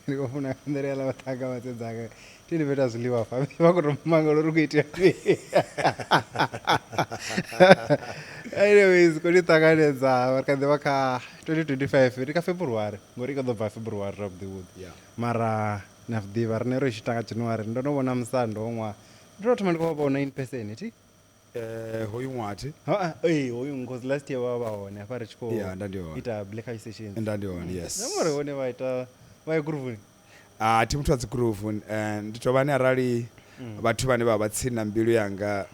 Ndi khou funa nḓila ya ḽa vhaṱhanga vha sedzanga thi ndi fhethu ha zwiḽiwa hafha vha khou tou mangala uri hu khou itea mini. Anyways, khou ni ṱanganedza ri kha ḓi vha kha 2025 ri kha February ngori i kho ḓo bva February zwavhuḓi vhuḓi. Yeah. Mara na zwi ḓivha riṋe ro tshi ita nga January ndo no vhona musanda ho ṅwaha ndo tou thoma ndi khou vha vhona in person thi. Eh, hoyu ṅwaha thi? Ha, ee hoyu cause last year vha vha hone hafha ri tshi khou Yeah, nda ndi hone. ita black eye sessions. Nda ndi hone, yes. Zwi amba uri hone vha ita vha ya groove-ni. Ah, thi muthu wa dzi groove ndi tou vha ni arali vhathu vhane vha vha tsini na mbilu yanga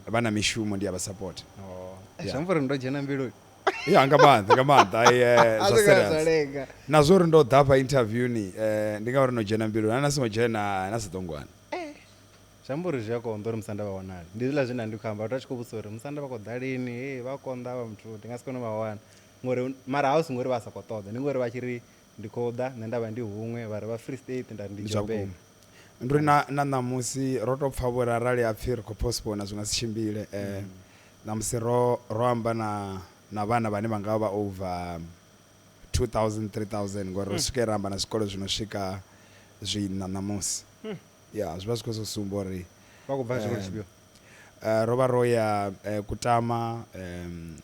vha na mishumo ndi a vha support. Oh. Zwi amba uri ndo dzhena mbiluni. Ya nga maanḓa nga maanḓa ai A zwa zwi nga zwa serious. lenga. Na zwo uri ndo ḓa hafha interviewni ndi ngauri no dzhena mbiluni na songo dzhena na sa ḓo ngwana. Zwi amba uri zwi a konḓa uri musanda vha wanale. Ndi hezwiḽa zwe nda ndi khou amba vhathu vha tshi khou vhudzisa uri musanda vha khou ḓa lini, hee vha konḓa havha muthu ndi nga si kone u vha wana. Ngori mara ha hu si ngori vha sa khou ṱoḓa ndi ngori vha tshi ri ndi khou ḓa nṋe nda vha ndi huṅwe vha ri vha Free State nda ri ndi Ndi zwa Joburg. vhukuma. Ndi uri na na ṋamusi ro tou pfa vhori arali ha pfi ri khou postpone zwi nga si tshimbile. Ṋamusi ro ro amba na na vhana vhane vha nga vha over 2000 3000 ngori ro swike ra amba na zwikolo zwi no swika zwiṋa ṋamusi. Ya zwi vha zwi khou sumba uri Vha khou bva kha tshikolo tshifhio? Ro vha ro ya Kutama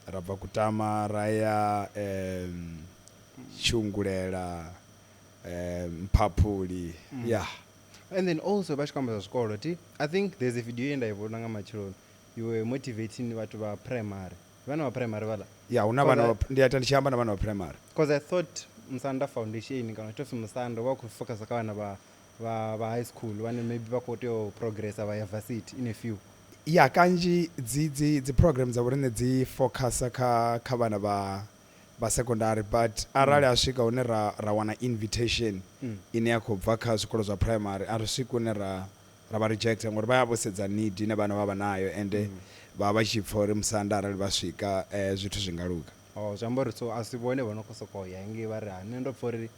ra bva Kutama ra ya Tshiungulela, Mphaphuli ya. And then also vha tshi khou amba zwa zwikolo thi, I think there's a video ye nda i vhona nga matsheloni you were motivating vhathu vha primary, vhana vha primary vhaḽa? Ya hu na vhana vha, ndi a ita ndi tshi amba na vhana vha primary. Cause I thought Musanda Foundation kana hu tshi tou pfi Musanda u vha u khou focuser kha vhana vha vha vha high school vhane maybe vha khou tea u progressa vha ya varsity in a few. Ya kanzhi dzi dzi dzi program dza vhoriṋe dzi focuser kha kha vhana vha vha secondary but arali ha swika hune ra ra wana invitation ine ya khou bva kha zwikolo zwa primary a ri swiki hune ra ra vha rejecter ngori vha ya vho sedza need ine vhana vha vha nayo ende vha vha tshi pfa uri musanda arali vha swika zwithu zwi nga luga. Oh zwi amba uri so a si vhone vho no khou sokou ya hengei vha ri ha nṋe ndo pfa uri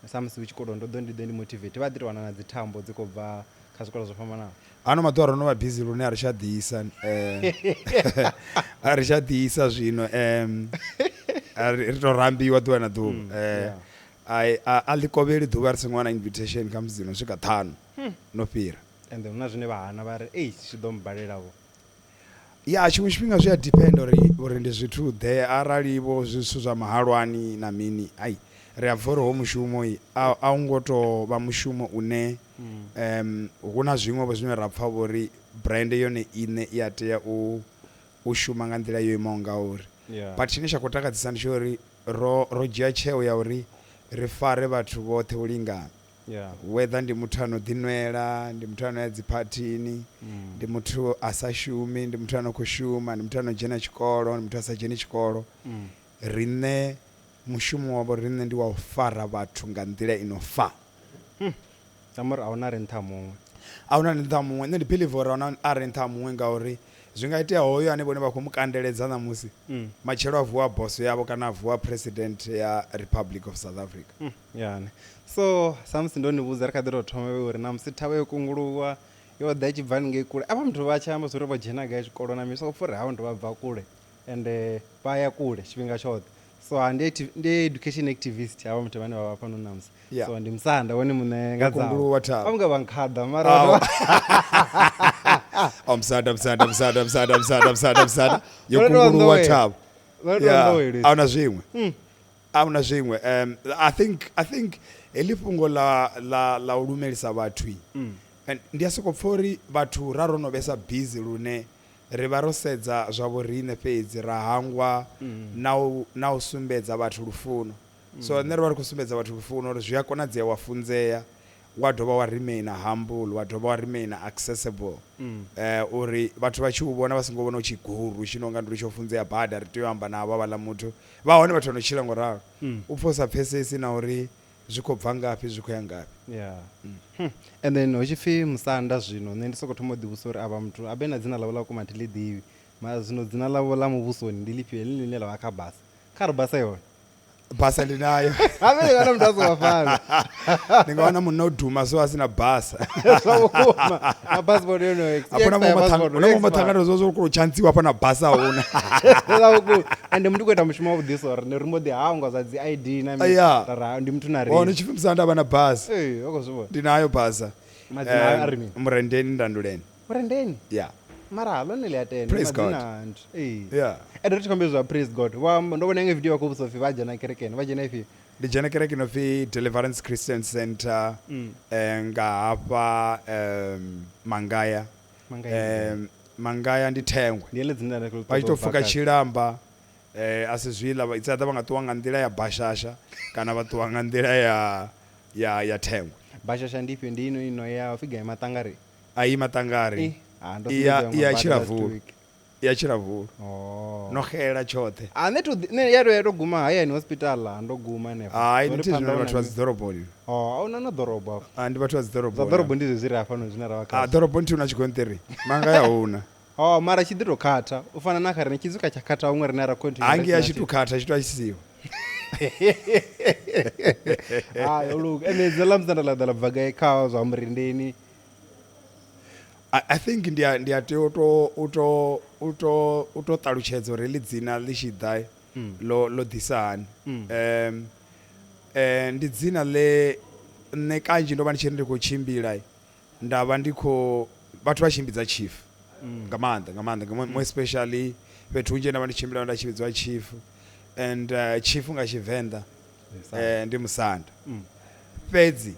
Sa musi hu tshikoloni ndo ḓo ndi ḓe ndi motivate vha ḓi to wana na dzi thambo dzi khou bva kha zwikolo zwo fhambanaho. Ano maḓuvha ro no vha busy lune a ri tsha ḓisa a ri tsha ḓisa zwino ri to rambiwa ḓuvha na ḓuvha a ḽi kovheli ḓuvha ri songo wana invitation kha musi dzi no swika ṱhanu no fhira. Ende hu na zwine vha hana vha ri ei zwi ḓo mmbalela vho. Ya tshiṅwe tshifhinga zwi a depend uri uri ndi zwithu ḓe arali vho zwithu zwa mahalwani na mini ai ri a pfha uri ho mushumo a a u ngo to vha mushumo une hu na zwiṅwe vho zwine ra pfha vho uri brand yone iṋe i a tea u u shuma nga nḓila yo imaho ngauri. But tshine tsha khou takadzesa ndi tsha uri ro ro dzhia tsheo ya uri ri fare vhathu vhoṱhe u lingana. Yeah. Whether ndi muthu ano ḓinwela, ndi muthu ano ya dzi phathini, ndi muthu a sa shumi, ndi muthu ano khou shuma, ndi muthu ano dzhena tshikolo, ndi muthu a sa dzheni tshikolo. Riṋe mushumo wa vho riṋe ndi wa u fara vhathu nga nḓila i no fa. Zwi amba uri a huna a re nṱha ha muṅwe. A huna a re nṱha ha muṅwe. Nṋe ndi believe uri a huna a re nṱha ha muṅwe ngauri zwi nga itea hoyo ane vhone vha khou mu kandeledza ṋamusi, matshelo a vuwa a boso yavho kana a vuwa president ya Republic of South Africa. Ya ne. So sa musi ndo ni vhudza ri kha ḓi tou thoma uri na musi thavha yo kunguluwa yo ḓa i tshi bva haningei kule avha muthu vha tshi amba zwa uri vho dzhena gai tshikolo na mini soko pfha uri havha muthu vha bva kule ende vha ya kule tshifhinga tshoṱhe so ha ndi ndi education activist havha muthu vhane vha vha fhano ṋamusi Yeah. so ndi musanda wone muṋe nga Yo dzavho kunguluwa thavha. vha nga vha nkhaḓa mara Aw. Oh, musanda musanda musanda musanda musanda musanda musanda yo Vha tou kunguluwa nḓowela. thavha Vha tou Yeah. nḓowela. A huna zwiṅwe A huna zwiṅwe. I think, I think heḽi fhungo ḽa, ḽa, ḽa u lumelisa vhathu, and ndi a sokou pfa uri vhathu ra ro no vhesa busy lune ri vha ro sedza zwa vho riṋe fhedzi ra hangwa na u, na u sumbedza vhathu lufuno. So nṋe ri vha ri khou sumbedza vhathu lufuno uri zwi a konadzea wa funzea wa dovha wa remaina humble, wa dovha wa remaina accessible uri vhathu vha tshi u vhona vha songo vhona u tshiguru tshi no nga ndi uri tsho funzea bada ri tea u amba navho havhaḽa muthu. Vha hone vhathu vha no tshila ngo ralo. U pfa u sa pfesesi na uri zwi khou bva ngafhi zwi khou ya ngafhi. Yeah. Hmm. And then hu tshi pfi musanda zwino nṋe ndi soko thoma u ḓivhudzisa uri avha muthu a vhe na dzina ḽavho ḽa vhukuma thi ḽi ḓivhi mara zwino dzina ḽavho ḽa muvhusoni ndi ḽifhio heḽi ḽine ḽa vha kha basa kha ri basa yone. Basa ndi nayo. Habe ndi wana muthu a songo fana. Ndi nga wana munna o duma so a si na basa. Zwa vhukuma. Na passport yo no expire. Hafha na muṅwe mathangana zwo zwo khou tshantsiwa hafha na basa huna. Zwa vhukuma. Ende muthu khou ita mushumo wavhuḓi so riṋe ri mbo ḓi hangwa zwa dzi ID na mini. Yeah. Ra ra ndi muthu na Wa riṋe. tshipfi musanda vha na basa. Ee, o khou zwi vhona. Ndi nayo basa. Madzina a ri mini? Murendeni Ndanduleni. Murendeni. Yeah. Mara ḽone ḽi a tenda. Praise God. Madzina a nthu. Ee. Yeah. Ende ri tshi khou amba zwa praise God. Vho amba ndo vhona iṅwe video ya khou vhudzisa upfi vha dzhena kerekeni, vha dzhena ifhio? Ndi dzhena kereke ino pfi Deliverance Christian Center nga hafha Mangaya. Mangaya. Mangaya ndi Thengwe. Ndi heḽi dzina ḽa khou Vha tshi ṱoḓa to u bva pfuka khaḽo. Tshilamba a si zwiḽa vha it's either vha nga ṱuwa nga nḓila ya Bashasha kana vha ṱuwa nga nḓila ya Thengwe. Bashasha ndi ifhio? Ndi ino ino ya upfi gai Maṱangari? A i Maṱangari. Eh, ah, ndo Iya sumbedzwa iya nga bada last Tshilavulu. week. Ya Tshilavulu. Oh. No xela tshoṱhe. Ah, nṋe to nṋe ya to ya to guma hayani hospital, ah, ndo guma hanefho. Hai, Zwo ndi ri thi phanḓa zwino huna vhathu vha mi- dzi ḓoroboni. Oh, a huna na ḓorobo afho. Ah, ndi vhathu vha dzi Zwa ḓoroboni. ḓorobo ndi zwezwi ri hafhano zwine ra vha Ah, khazwo. ḓoroboni thi hu na tshigonṱiri. Mangaya huna. Oh, mara tshi ḓi to khatha u fana na kha riṋe tshi swika tsha khatha huṅwe riṋe ra continue. Hangi ya tshi to khatha tshi to a tshi siho. Hai, o luga. Ende dzina ḽa musanda ḽa ḓa ḽa bva gai kha zwa Murendeni? I think ndi a ndi a tea u to u to u to u to ṱalutshedza uri heḽi dzina ḽi tshi ḓa ḽo ḽo ḓisa hani. Ndi dzina ḽe nṋe kanzhi ndo vha ndi tshi ri ndi khou tshimbila nda vha ndi khou vhathu vha tshimbidza chief nga maanḓa nga maanḓa more especially fhethu hunzhi nda vha ndi tshimbila nda tshi vhidziwa chief and chief nga Tshivenḓa ndi musanda. Fhedzi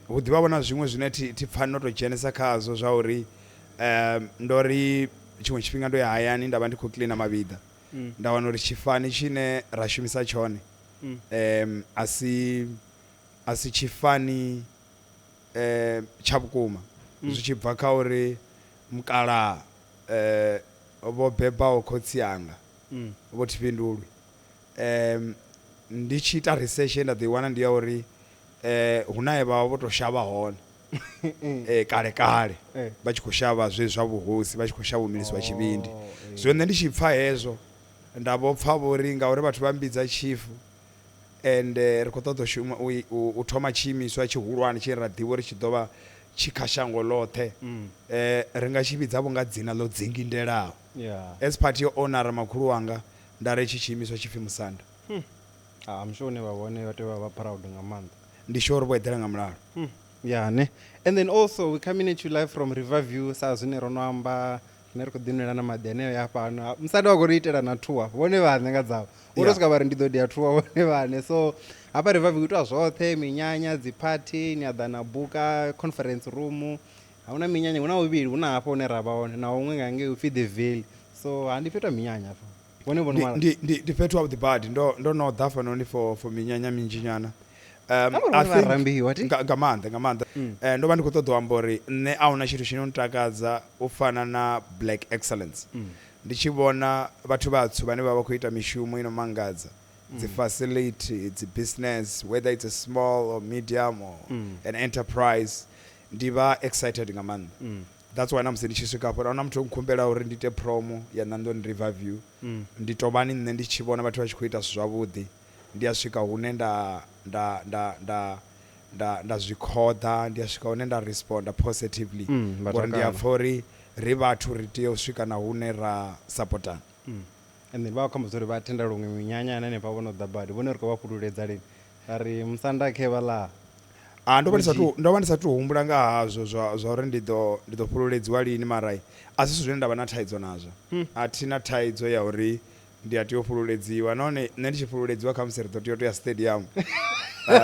hu ḓivha vhona zwiṅwe zwine thi pfani no to dzhenesa khazwo zwa uri ndo ri tshiṅwe tshifhinga ndo ya hayani nda vha ndi khou cleaner mavhiḓa nda wana uri tshifani tshine ra shumisa tshone a si tshifani tsha vhukuma zwi tshi bva kha uri mukalaha vho bebaho khotsi anga vho Thifhindulwe. Ndi tshi ita research nda ḓi wana ndi ya uri huna he vha vho to shavha hone kale kale vha tshi khou shavha zwe zwa vhuhosi, vha tshi khou shavha u miliswa tshivhindi. Zwino nṋe ndi tshi pfa hezwo nda vho pfa vho uri ngauri vhathu vha mbidza chief and ri khou ṱoḓa u shuma u thoma tshiimiswa tshihulwane tshine ra ḓivha uri tshi ḓo vha tshi kha shango ḽoṱhe, ri nga tshi vhidza vho nga dzina ḽo dzingindelaho. As part yo honor makhulu wanga nda ri tshi tshiimiswa tshi pfi Musanda. Ah, I'm sure ne vha vhone vha tea u vha vha proud nga maanḓa. Ndi sure uri vho eḓela nga mulalo. Yeah, ne. And then also we coming at you live from Riverview sa zwine ro no amba rine ri khou ḓinwela na maḓi aneo ya fhano. Musanda wa khou ri itela na tour vhone vhaṋe nga dzavho. Wo to swika vha ri ndi ḓo dia tour vhone vhaṋe. So hafha Riverview itwa zwoṱhe, minyanya, dzi party, ni a ḓa na buka conference room. Hauna minyanya, huna huvhili, huna hafho hune ra vha hone na huṅwe nga ngei upfi The Valley. So ha ndi fhethu ha minyanya hafha. Vhone vho no mara. Ndi fhethu havhuḓi badi. Ndo no ḓa hafhanoni for minyanya minzhi nyana. Nga I vha think rambiwa ti? nga maanḓa, nga maanḓa. Ndo vha ndi khou ṱoḓa u amba uri nṋe a huna tshithu tshino ntakadza u fana na Black Excellence. Ndi tshi vhona vhathu vhatswu vhane vha vha khou ita mishumo ino mangadza, dzi facility, dzi business, whether it's a small or medium or an enterprise, ndi vha excited nga maanḓa. That's why na musi ndi tshi swika hafho, ahuna muthu o nkhumbela uri ndi ite promo ya Nandoni Riverview. Ndi to vhani nṋe ndi tshi vhona vhathu vha tshi khou ita zwithu zwavhuḓi, ndi a swika hune nda zwi khoḓa, ndi a swika hune nda responda positively. Vha Ngori ndi a takala. pfa uri ri vhathu ri tea u swika na hune ra supportana. And then vha khou amba uri vha tenda luṅwe minyanya hanefha vho no ḓa badi, vhone ri khou vha fhululedza lini. Ra ri musanda khe vha ḽa. Ah, ndo vha ndi sa tu, ndo vha ndi sa tu humbula nga hazwo zwa uri ndi ḓo fhululedziwa lini, mara a si zwithu zwine nda vha na thaidzo nazwo. A thi na thaidzo ya uri ndi a tea u fhululedziwa, nahone nṋe ndi tshi fhululedziwa kha musi ri ḓo tea u to ya stadium.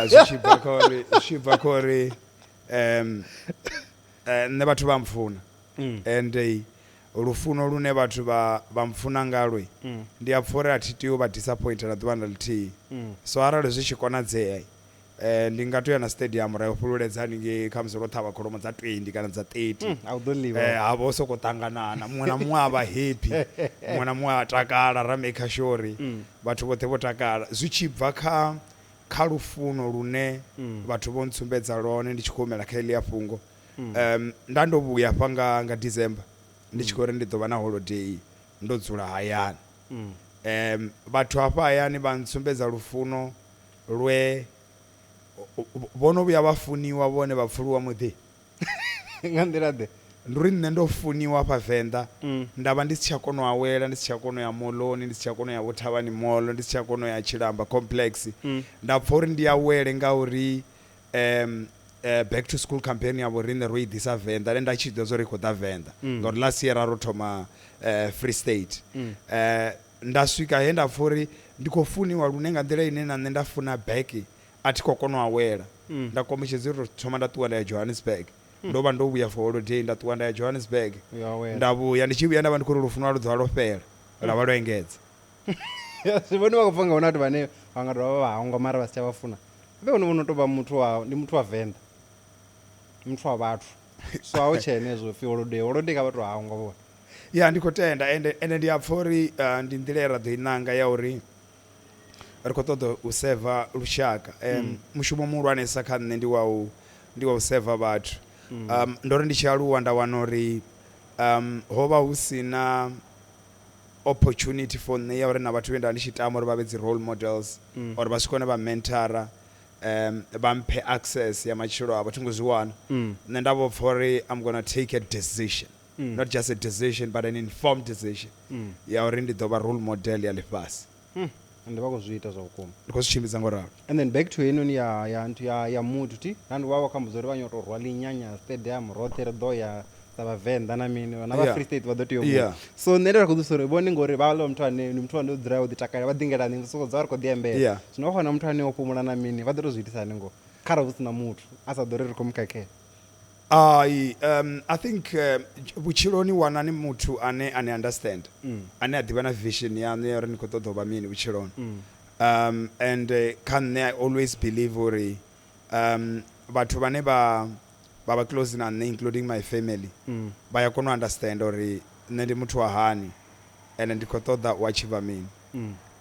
Zwi tshi bva kha uri, zwi tshi bva kha uri, nṋe vhathu vha mpfuna. And lufuno lune vhathu vha mpfuna ngalwo, ndi a pfa uri a thi tei u vha disappoint na ḓuvha na ḽithihi. So arali zwi tshi konadzea, ndi nga to ya na stadium ra yo fhululedza haningei kha musi ro ṱhavha kholomo dza 20 kana dza 30. A u ḓo ḽiwa. Ha vha ho sokou ṱanganana, muṅwe na muṅwe a vha happy, muṅwe na muṅwe a takala, ra make sure uri vhathu vhoṱhe vho takala. Zwi tshi bva kha lufuno lune vhathu vho ntsumbedza lwone ndi tshi khou humela kha heḽia fhungo. Nda ndo vhuya hafha nga December ndi tshi khou ri ndi ḓo vha na holiday ndo dzula hayani. Vhathu hafha hayani vha ntsumbedza lufuno lwe vho no vhuya vha funiwa vhone vha pfuluwa muḓi. Nga nḓila ḓe? Ndi uri nṋe ndo funiwa hafha Venḓa nda vha ndi si tsha kona u awela, ndi si tsha kona u ya moḽoni, ndi si tsha kona u ya vho Thavhani Mall, ndi si tsha kona u ya Tshilamba Complex. Nda pfha uri ndi awele ngauri back to school campaign ya vho riṋe ro i ḓisa Venḓa, nṋe nda tshi ḓivha zwa uri i khou ḓa Venḓa ngauri last year ra ro thoma Free State. Nda swika he nda pfha uri ndi khou funiwa lune nga nḓila ine na nṋe nda funa back a thi khou kona u awela. Nda kombetshedza uri thoma nda ṱuwa nda ya Johannesburg. Ndo vha ndo vhuya for holiday nda ṱuwa nda ya Johannesburg. U awela. Nda vhuya, ndi tshi vhuya nda vha ndi khou ri lufuno lwa ḓovha lwo fhela, lwa vha lwo engedza. Zwi vhone vha khou pfa nga huna vhathu vhane vha nga dovha vha hangwa mara vha si tsha vha funa. Vhe hone vho no tou vha muthu wa, ndi muthu wa Venḓa. Muthu wa vhathu. So a hu tshe henezwo pfi holiday, holiday kha vha tou hangwa vhone. Ya ndi khou tenda ende ende ndi a pfha uri ndi nḓila ye ra ḓo i ṋanga ya uri ri khou ṱoḓa u seva lushaka. Mushumo muhulwanesa kha nṋe ndi wa u ndi wa u seva vhathu. Ndo ri ndi tshi aluwa nda wana uri ho vha hu si na opportunity for nṋe ya uri na vhathu vhe nda ndi tshi tama uri vha vhe dzi role models or vha swike hone vha mentora vha mphe access ya matshilo avho, thi ngo zwi wana. Nṋe nda vho pfha uri I'm gonna take a decision. Not just a decision but an informed decision ya uri ndi ḓo vha role model ya ḽifhasi. Ende vha khou zwi ita zwa vhukuma. Ndi khou zwi tshimbidza ngo ralo. And then back to heinoni ya ya nthu ya ya muthu thi na ndi vha vha khou amba uri vha nyago tou rwa linyanya stadium roṱhe ri ḓo ya sa vhavenḓa na mini na vha Free State vha ḓo tea u vhuya. So nṋe ndi khou ḓisa uri vhone ngori vha vha muthu ane ndi muthu ane u dzula o ḓi takalela vha ḓingela nṋe soko dza ri khou ḓi ambela. Zwino vha khou muthu ane o fhumula na mini vha ḓo tou zwi itisa hani ngoho kharali hu si na muthu a sa ḓo ri ri khou mu khakhela. Ai I think vhutshiloni wanani muthu ane a ni understand ane a ḓivha na vision yaṋu ya uri ni khou ṱoḓa u vha mini vhutshiloni and kha nṋe I always believe uri vhathu vhane vha vha vha close na nṋe including my family vha ya kona u understand uri nṋe ndi muthu wa hani ende ndi khou ṱoḓa u achieve mini.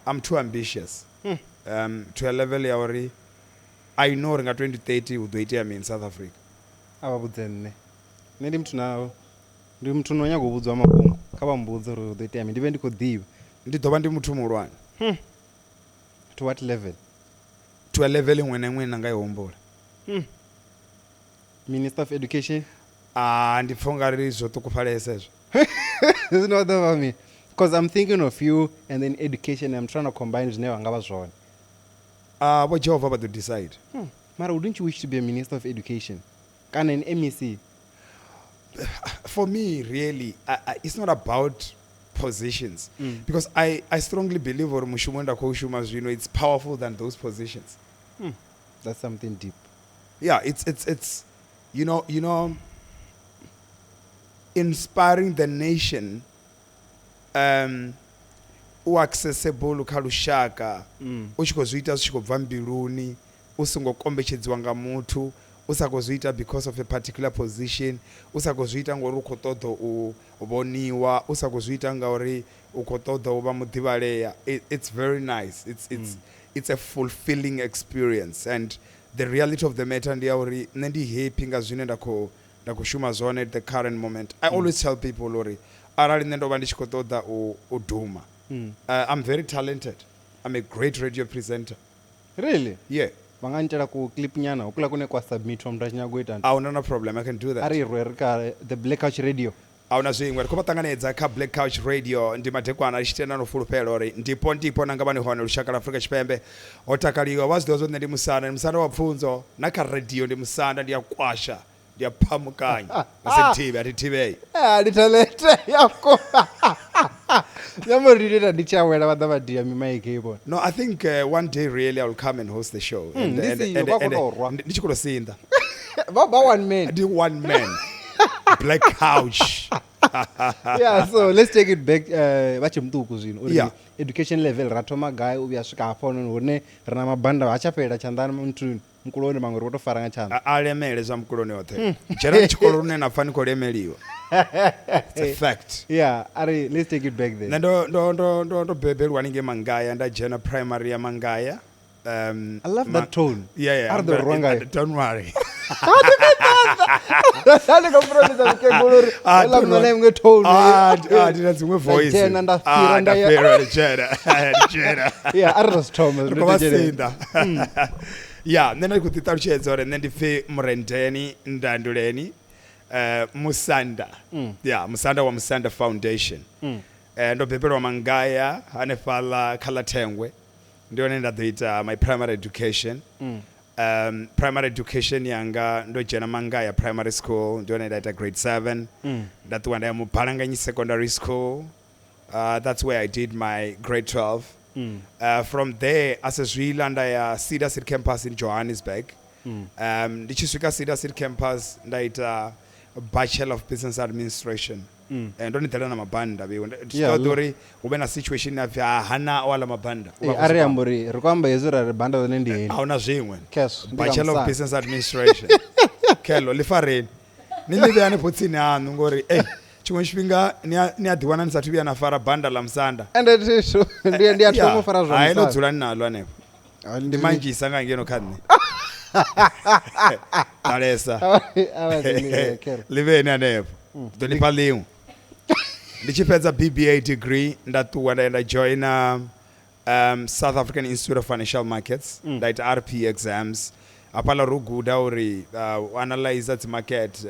I'm too ambitious to a level ya uri I know uri nga 2030 hu ḓo itea mini South Africa. A vha vhudze nṋe. Nṋe ndi muthu na ndi muthu no nyaga u vhudziwa mafhungo kha vha mbudze uri hu ḓo itea mini ndi vhe ndi khou ḓivha. Ndi ḓo vha ndi muthu muhulwane. To what level? To a level iṅwe na iṅwe ine na nga i humbula. Minister of Education? Ah, ndi pfha ungari zwo ṱukufhalesa hezwo. Zwino vha ḓo vha mini? Because I'm thinking of you and then education I'm trying to combine zwine vha nga vha zwone. Ah, vho Jehovah vha ḓo decide. Mara wouldn't you wish to be a minister of education? Kana an MEC? For me, really, it's not about positions. Because I strongly believe uri mushumo nda khou shuma zwino, it's powerful than those positions. That's something deep. Yeah, it's you know, inspiring the nation, u accessible kha lushaka, u tshi khou zwi ita zwi tshi khou bva mbiluni, u songo kombetshedziwa nga muthu, u sa khou zwi ita because of a particular position, u sa khou zwi ita ngori u khou ṱoḓa u vhoniwa, u sa khou zwi ita ngauri u khou ṱoḓa u vha muḓivhalea. It's very nice. It's a fulfilling experience, and the reality of the matter ndi ya uri nṋe ndi happy nga zwine nda khou shuma zwone at the current moment. I always tell people uri arali nṋe ndo vha ndi tshi khou ṱoḓa u duma, I'm very talented. I'm a great radio presenter. Really? Yeah. Vha nga nitela ku clip nyana hukula kune kwa submitwa muthu a tshi nyaga u ita. Ahuna na problem, I can do that. A ri rwe ri kha the Black Couch Radio. Ahuna zwiṅwe, ri khou vha ṱanganedza kha Black Couch Radio. Ndi madekwana ri tshi tenda no fulufhela uri ndipo ndipo na nga vha ni hone lushaka lwa Afrika Tshipembe ho takaliwa. Vha zwi ḓivha zwo nṋe ndi musanda, ndi musanda wa pfunzo na kha radio ndi musanda, ndi a kwasha, ndi a phamukanya. A si thivhe, a thi thivhei. Ndi talent ya vhukuma. Ya mbo ri ita ndi tshi awela vha ḓa vha dia mimaiki heyi vhone. No, I think one day really I will come and host the show. Ndi si yo, vha khou tou rwa. Ndi tshi khou tou sinḓa. Vha vha one man. Ndi one man. Black Couch. Yeah, so let's take it back vha tshe muṱuku zwino uri education level ra thoma gai u vhuya swika hafha hone hune ri na mabanda ha tsha fhelela tshanḓani muthu mukuloni maṅwe ri khou tou fara nga tshanḓa. A lemele zwa mukuloni oṱhe. Dzhenani tshikolo lune na pfa ni khou lemeliwa. It's a fact. Yeah, ari let's take it back then. Nṋe ndo bebelwa haningei Mangaya, nda dzhena primary ya Mangaya. I love that tone. Yeah, yeah. A ri ḓo rwa ngayo. Don't worry. Ndi khou promisa mukegulu uri Ah, houḽa don't munna worry. iṅwe tone. Ah, ndi na dziṅwe voice. dzhena, nda fhira, Ah, nda nda ya. fhira, ndi dzhena. Ndi dzhena. Yeah, a ri tou zwi thoma. Ri khou vha sinḓa. Ya, nṋe ndi khou ḓi ṱalutshedza uri nṋe ndi pfi Murendeni Ndanduleni Musanda. Ya, Musanda wa Musanda Foundation. Ndo bebelwa Mangaya hanefhaḽa kha ḽa Thengwe. Ndi hone nda ḓo ita my primary education. Primary education yanga ndo dzhena Mangaya Primary School, ndi hone nda ita grade 7. Nda ṱuwa nda ya Mubalanganyi Secondary School. That's where I did my grade 12. From there, as a zwiḽa nda ya Cedar City Campus in Johannesburg. Ndi tshi swika Cedar City Campus nda ita Bachelor of Business Administration. Ndo ni ḓela na mabanda vheiwe. Ndi Yeah, ṱoḓa uri hu vhe na situation ya pfi ha hana o aḽa mabanda. U vha A khou ri zwi amba uri ri khou amba hezwi ra ri banda ḽone ndi heli. a huna zwiṅwe. Kes, ndi Bachelor of nga Business Administration. Khelo ḽi fareni. Ni ḽi vhea hanefho tsini haṋu ngori tshiṅwe tshifhinga ni a ḓiwana ni sathu vhuya na fara banda ḽa musanda. Ende thishu ndi a thoma u fara zwa Hai, ḽo musanda. dzulani naḽo hanefho. Ah, Ndi manzhisa nga ngeno kha nṋe. Ṱalesa. A vha dzheni, khelo. Ḽi vheni hanefho. Ndi ḓo ni fha ḽiṅwe. Ndi tshi fhedza BBA degree nda ṱuwa nda ya nda joina South African Institute of Financial Markets. Nda ita RP exams. Hafhaḽa ro guda uri u analyze dzi market,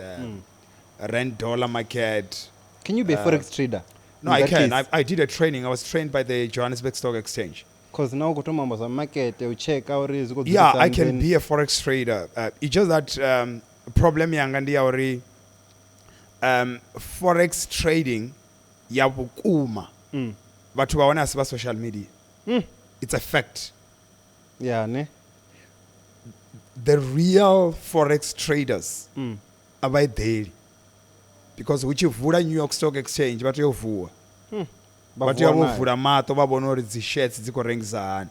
rand dollar market. Can you be a forex trader? No, In I that can. case? I did a training. I was trained by the Johannesburg Stock Exchange. Cause now u khou thoma amba zwa market, u checka uri zwi khou Yeah, dzulisa I can then- be a forex trader. It's just that problem yanga ndi ya uri forex trading ya vhukuma vhathu vha hone a si vha social media. It's a fact. Yeah, ne? The real forex traders a vha eḓeli because hu tshi vula New York Stock Exchange vha tea u vuwa. Vha Vha tea vuwa u nayo. vula maṱo vha vhona uri dzi shares dzi khou rengisa hani.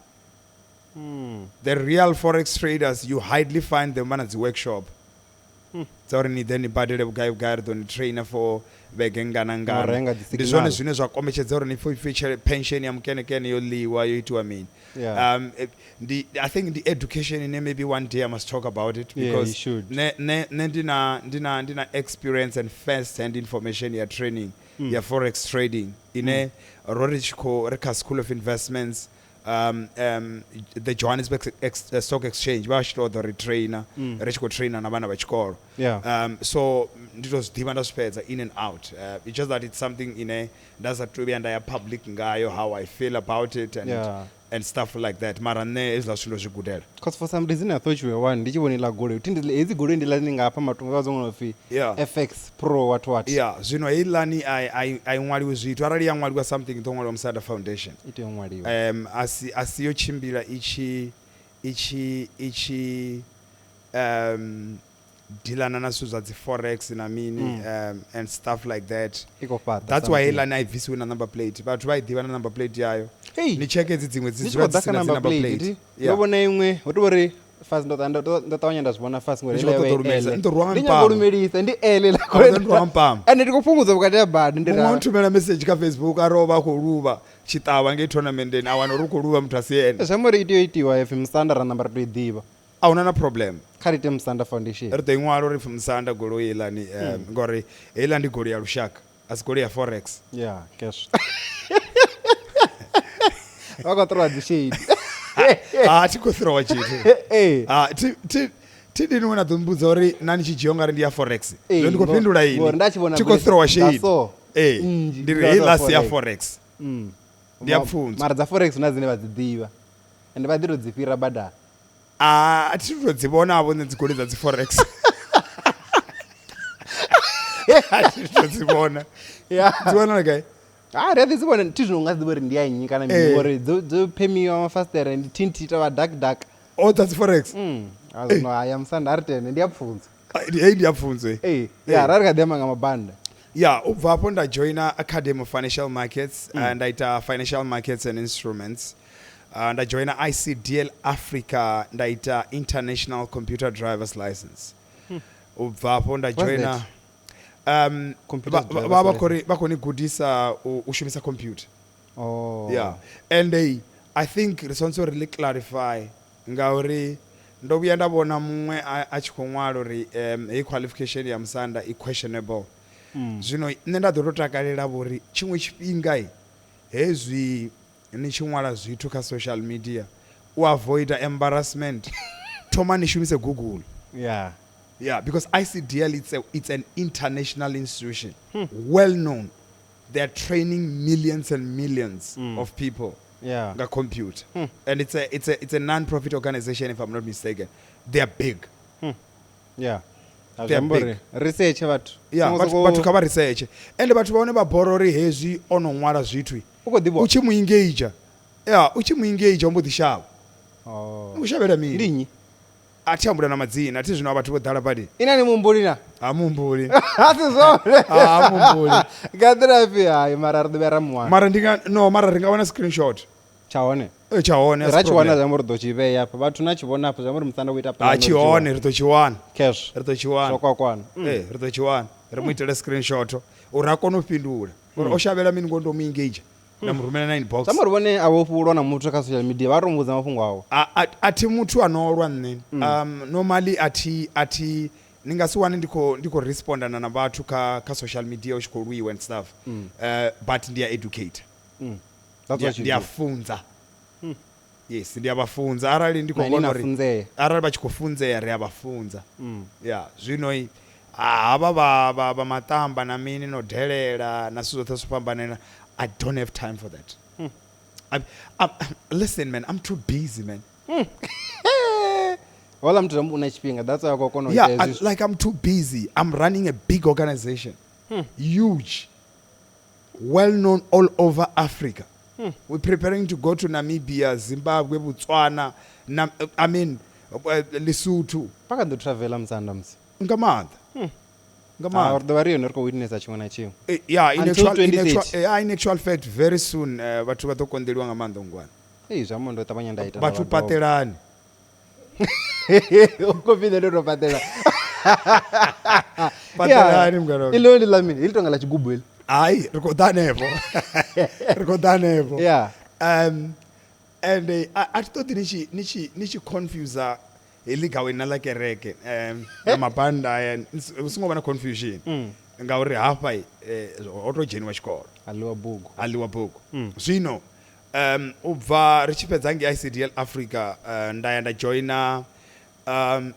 The real forex traders, you hardly find them vha na dzi workshop dza uri ni ḓe ni badele vhugai vhugai ri ḓo ni trainer for vhege ngana Na u ngana. renga dzi Ndi zwone signal. zwine zwa kombetshedza uri ni pfe pension ya mukenekene yo ḽiwa yo itiwa mini. Yeah. I think the education ine maybe one day I must talk about it Yeah, you because should. ne ndina experience and first hand information ya training ya forex trading ine ro ri tshi khou ri kha School of Investments, the Johannesburg Stock Exchange vha tshi tou ḓo ri trainer ri tshi khou trainer na vhana vha tshikolo. Yeah. So ndi to zwi ḓivha nda zwi fhedza in and out. It's just that it's something ine nda sa tou vhuya nda ya public ngayo how I feel about it and Yeah. and stuff like that. Mara nṋe hezwiḽa zwithu ndo zwi gudela. Cause for some reason I thought you were one. Ndi tshi vhona iḽa goloi. Thi ndi hedzi goloi ndi ḽa ni nga hafha matungo vha dzo pfi Yeah. FX Pro what what. Yeah, zwino heiḽani a i ṅwaliwi zwithu. Arali ya ṅwaliwa something i ḓo ṅwaliwa Musanda Foundation. I tea u ṅwaliwa. A si yo tshimbila i tshi dealana na zwithu zwa dzi forex na mini, and stuff like that. I khou fhaṱa That's why something. heiḽani a i bvisiwi na number plate. Vhathu vha i ḓivha na number plate yayo. Hey. Ni cheke hedzi dziṅwe dzi Ndi tshi dzula khou dzi ḓa kha si na dzi number number plate, plate. ndi Yeah. ndo vhona iṅwe ho tou uri fast ndo ṱavhanya nda zwi vhona fast ngori Ndi tshi khou heiḽa ṱoḓa u yo lumelisa. L. Ndi ḓo rwa nga Ndi nyago mpama. u lumelisa, ndi L ḽa A ḓo rwa nga mpama. Ende ndi khou fhungudza vhukati ha bada, ndi Muṅwe ra- o nthumela message kha Facebook a ri o vha a khou luvha tshiṱavha ngei tournamenteni, a wana uri u khou luvha muthu a si ene. Zwi amba uri i tea u itiwa ipfi Musanda ra namba ra tou i ḓivha. A huna na problem. Kha ri ite Musanda Foundation. Ri ḓo i ṅwala uri pfi Musanda goloi heiḽani, ngori heiḽa ndi goloi ya lushaka, a si goloi ya forex. Yeah, cash. Vha khou ṱrowa dzi shade. Ah, thi khou throwa tshithu. Eh. Ah, thi ndini we na ḓo mbudza uri na ni tshi dzhia ungari ndi ya forex. Eh, Zwino ndi khou fhindula ini. ngori nda tshi vhona Thi khou goloi throwa dza shade. so, Eh, nnzhi, ndi ri dza heiḽa si ya forex. forex. Ndi ya pfunzo. Mara dza forex huna dzine vha dzi ḓivha. Ende vha ḓi to dzi fhira badani. Ah, a thi to dzi vhona vho nṋe dzi goloi dza dzi forex. A thi to dzi vhona. Yeah. Dzi wanala gai? Ah, ri a ḓi dzi vhona, thi zwino u nga si ḓivhe uri ndi ya nnyi kana mini, Eh. ngori dzo phemiwa mafasiṱere ndi thinthi ita vha dark dark. O dza dzi forex. A zwino haya Musanda a ri tende ndi ya pfunzo. Ah, heyi ndi ya pfunzo heyi. Eh, ya ra ri kha ḓi amba nga mabanda. Yeah, u bva hafho nda joina Academy of Financial Markets, nda ita Financial Markets and Instruments. Nda joina ICDL Africa, nda ita International Computer Drivers License. U bva hafho nda What's joina that? Computer driver's license. vha khou ni gudisa u shumisa computer. Oh. Yeah. And I think ri tshwanetse uri ri clarify Ngauri ndo vhuya nda vhona muṅwe a tshi khou ṅwala uri heyi qualification ya musanda i questionable. Zwino nṋe nda ḓo tou takalela vho uri tshiṅwe tshifhinga hezwi ni tshi ṅwala zwithu kha social media u avoida embarrassment thoma ni shumise Google. Yeah, because ICDL it's an international institution, well known. They are training millions and millions of people nga computer. And it's a non-profit organization, if I'm not mistaken. They are big. A They zwi are amba big. uri research vhathu. Yeah, Songo vhathu vhathu kha vha research. And vhathu vha hone vha bora uri hezwi o no ṅwala zwithu. U khou ḓivha. U tshi mu engage. Yeah, u tshi mu engage o mbo ḓi shavha. Oh. U shavhela mini? Ndi nnyi? A thi ambula na madzina, a thi zwino vhathu vho ḓala badi. Ina ni muhumbuli na? Ha muhumbuli. A si zwone. Ha muhumbuli. Nga nḓila ifhio hai mara ri ḓo vhuya ra muwana. Mara ndi nga no mara ri nga wana screenshot. Tsha hone. Eh tsha hone. Ra tshi wana zwi amba uri ḓo tshi vhea afha. Vhathu na tshi vhona afha zwi amba uri musanda u ita plan. Ha tshi hone ri ḓo tshi wana. Cash. Ri ḓo tshi wana. Zwo kwakwana. Eh ri ḓo tshi wana. Ri mu itele screenshot uri a kone u fhindula. Uri o shavhela mini ngo ndo mu engage. Nda mu rumela na inbox. Zwi amba uri vhone a vho fhulwa na muthu kha social media vha to muvhudza mafhungo awe. A thi muthu ano lwa nṋe. Normally a thi ni nga si wane ndi khou respondana na vhathu kha social media u tshi khou lwiwa and stuff. But ndi a educate. That's what you Ndi a do. funza. Yes, ndi a vha funza arali ndi khou Na ini vhona na uri funzea. arali vha tshi khou funzea ri a vha funza. Yeah, zwino havha vha matamba na mini no delela na zwithu zwoṱhe zwo fhambanela, I don't have time for that. Listen man, I'm too busy man. Hola muthu u na tshifhinga, that's why a khou kona u Yeah, ita hezwi. Like I'm too busy. I'm running a big organization. Huge. Well known all over Africa. We're preparing to go to Namibia, Zimbabwe, Botswana, Lesotho. Vha kha ḓo travela musanda musi. Nga maanḓa. Nga maanḓa. Ri ḓo vha ri yone ri khou witnessa tshiṅwe na tshiṅwe. Yeah, in Until actual, in 2030. actual, yeah, in actual fact, very soon vhathu vha ḓo konḓeliwa nga maanḓa ngwana. Ei, zwa amba ndo ṱavhanya nda ita. Vhathu patelani. U khou pfi nṋe ndo to patela. Patelani mngani wanga. Iḽo ndi ḽa mini? Heḽi tonga ḽa tshigubu heḽi. Hai, ri khou ḓa hanefho. Ri khou ḓa hanefho. Yeah. And a thi ṱoḓi ni tshi confuse heḽi gaweni na ḽa kereke na mabanda aya, hu songo vha na confusion. Ngauri hafha ho to dzheniwa tshikolo. A ḽiwa bugu. A ḽiwa bugu. Zwino u bva ri tshi fhedza ngei ICDL Africa nda ya nda joina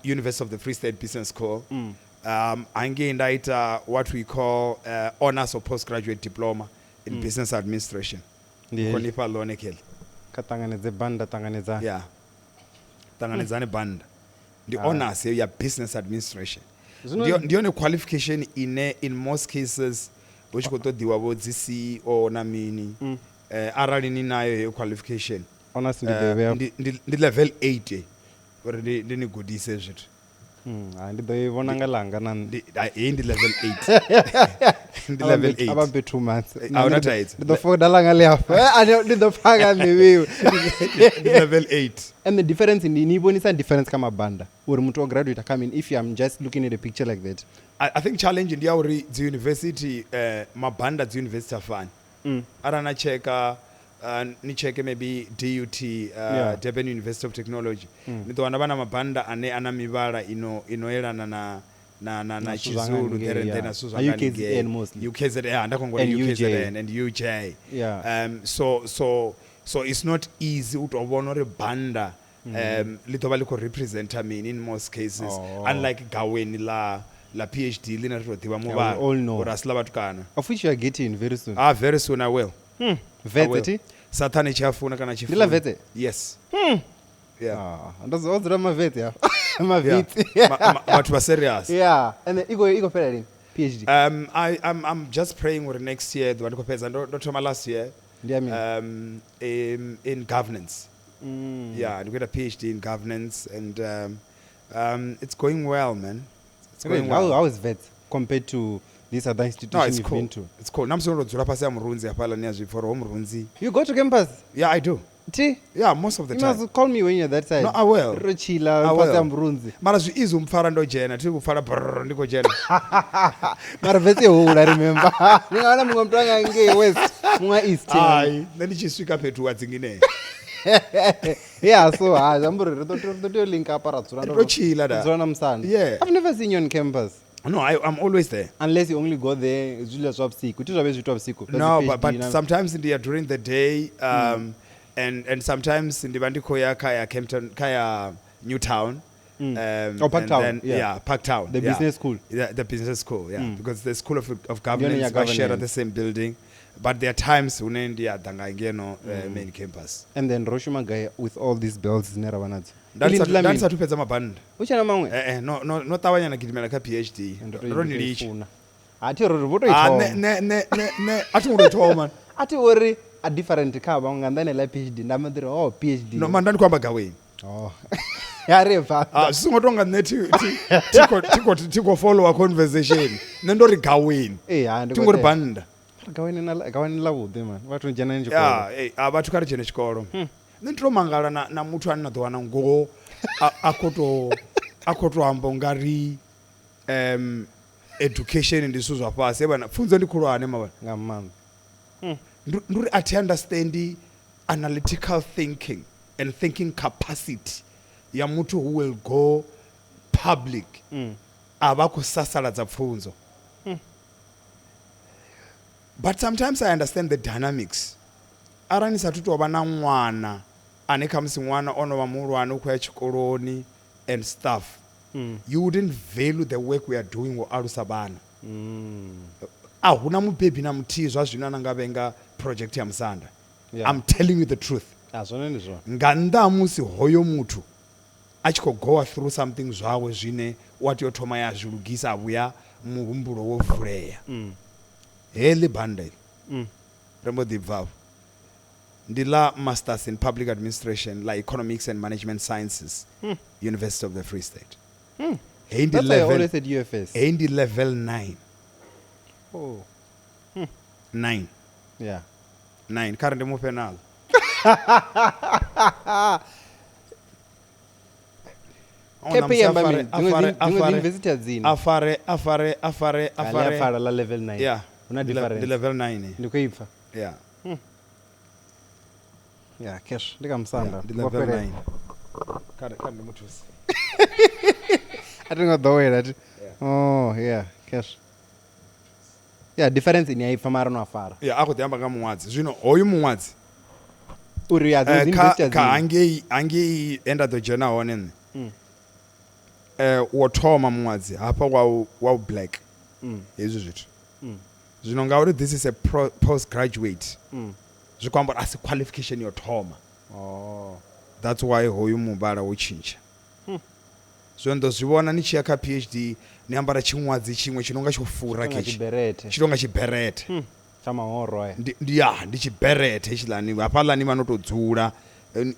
University of the Free State Business School. Hangei nda ita what we call honors or postgraduate diploma in business administration. Ndi heḽi. Khonifha ḽone Kelly. Kha ṱanganedze banda, ṱanganedzani. Yeah. Ṱanganedzani banda. Ndi honors ya business administration. Ndi yone qualification ine in most cases hu tshi khou ṱoḓiwa vho dzi CEO na mini. Arali ni nayo heyo qualification. Honors ndi ḓo vhea. Ndi level 8 uri ndi ni gudise zwithu. Ndi ḓo i vhona nga langa na nṋe. Heyi ndi level 8. Ndi level 8. A vha mpe 2 months. A huna thaidzo. Ndi ḓo foda langa ḽi afha. Ndi ḓo pfa nga nṋe. Ndi level 8. And the difference ni vhonisa difference kha mabanda uri muthu o graduate come in if I'm just looking at a picture like that. I think challenge ndi ya uri dzi university mabanda dzi university a fani. Arali na checka ni checke maybe DUT, Durban University of Technology. Ni ḓo wana vha na mabanda ane ana mivhala ino elana na Na zwithu zwa Tshizulu, ngei, there and yeah. then na zwithu zwa Na nga UKZN ngei. mostly. UKZN, yeah, nda khou ngori And UJ. UKZN and UJ. Yeah. So it's not easy u to vhona uri banda ḽi ḓo vha ḽi khou representa mini in most cases. Unlike gaweni la PhD ḽine ri to ḓivha Yeah, we muvhala all know. uri a si ḽa vhatukana. Of which you are getting very soon. Very soon I will. Vetse? Sathane tshi a funa kana tshi Ndi ḽa funi. vetse? Yes. Yeah. Ndo dzula mavetse hafha. Mavitsi. Vhathu vha serious. Yeah. And then iko fhela lini? PhD. I'm just praying uri next year ḓuvha ndi khou fhedza. Ndo thoma last year. Ndi ya mini? In governance. Yeah, ndi khou ita PhD in governance and it's going well, man. It's going well. How is vet compared to this other institution No, it's you've cool. been to? It's cool. Namusi ndo dzula fhasi ya murunzi hafhaḽa ni a zwi pfa uri ho murunzi. You go to campus? Yeah, I do. T? Yeah, most of the You time. must call me when you're that side. No, I will. Ro chila I fhasi ya will. murunzi. Mara zwi easy u mpfara ndo dzhena, thi kupfara brrr ndi khou dzhena. Mara vetse hula, remember. Ndi nga wana muṅwe muthu anga ngei west, muṅwe east. Hai, nṋe ndi tshi swika fhethu wa dzinginea. Yeah, so ha zwi amba uri ri ḓo tea u link up ra dzula Ri to chilla da. dzula na musanda. Yeah. I've never seen you on campus. No, I'm always there. Unless you only go there zwiḽa zwa vhusiku. Thi zwa vhe zwi itwa vhusiku. Zwa No, dzi but, PhD but na- sometimes ndi ya during the day and sometimes ndi vha ndi khou ya kha ya Kempton, kha ya Newtown. Oh, Park And Town, then, yeah. yeah, Park Town. The yeah. business school. Yeah, the business school, yeah. Because the school of ya governance, vha share governance. the same building. But there are times hune ndi ya ḓa nga ngeno main campus. And then ro shuma gai with all these belts dzine ra vha nadzo. Nda Ili ndi ḽa ndi mini? sathu fhedza mabanda. Hu tshe na maṅwe? No no no ṱavhanya na gidimela kha PhD. Ndo to Ro ni i litsha. funa. Ha thi ro ri vho to i Ah, thoma. ne a thi ngo tou thoma. A thi uri a different kha vhaṅwe nga nḓani ḽa PhD nda mba ḓi ri oh PhD. No, man, nda ndi khou amba gaweni. Oh. Ya ri pfa. Ah, zwi songo tonga nṋe thi khou followa conversation. Nṋe ndo ri gaweni. Eh, ha ndi Thi ngo ri banda. Gaweni na gaweni ḽa vhuḓi man. Vhathu dzhenani tshikolo. Ya, eh, a vhathu kha ri dzhene tshikolo. Nṋe ndi to mangala na muthu ane na ḓo wana ngoho a khou to a khou to amba ungari education ndi zwithu zwa fhasi. Bana pfunzo ndi khulwane mavhana. Nga maanḓa. Ndi uri a thi understand analytical thinking and thinking capacity ya muthu who will go public a vha khou sasaladza pfunzo. But sometimes I understand the dynamics. Arali ni sathu tou vha na ṅwana ane khamusi ṅwana o no vha muhulwane u khou ya tshikoloni and stuff, you wouldn't value the work we are doing wo alusa vhana. A huna mubebi na muthihi zwa zwino ane nga vhenga project ya musanda. Yeah. I'm telling you the truth. Ah, zwone ndi zwone. Nga nnḓa ha musi hoyo muthu a tshi khou goa through something zwawe zwine wa tea u thoma ya zwi lugisa a vhuya muhumbulo wo vulea. Heḽi banda iḽi ri mbo ḓi bva afho. Ndi ḽa Masters in Public Administration ḽa Economics and Management Sciences, University of the Free State. Heyi ndi That's why I level, always said UFS. heyi ndi level 9. Oh. 9. Yeah. 9 kha ri ndi mufhe naḽo. KP yamba mini? Dziṅwe university a dzina. A fare a fare a fare a A ḽi a fare. pfala ḽa level 9. Yeah. Huna Ndi difference. level 9. Ndi khou i pfa. Yeah. Yeah, cash. Ndi kha musanda. Ndi Vho level fhelela. 9. Kha ndi muthusi. A thi ngo ḓowela thi. Oh, yeah, cash. Yeah, difference ine ya i pfa mara no a fara. Yeah, a khou ḓi amba nga muṅwadzi. Zwino hoyu muṅwadzi Uri ya dziṅwe kha university a kha dzina. hangei he nda ḓo dzhena hone nṋe. Wo thoma muṅwadzi hafha wa black. Hezwi zwithu. Zwino ngauri this is a postgraduate. Zwi khou amba uri a si qualification yo thoma. Oh. That's why hoyu muvhala wo tshintsha. Zwino ndo zwi vhona ni tshi ya kha PhD ni ambara tshiṅwadzi tshiṅwe tshi nonga tsho fura Tsho nga ketshi. tshiberethe. Tshi nonga tshiberethe. Tsha mahoro aya. Ndi ya ndi tshiberethe hetshiḽani hafhaḽani vha no to dzula.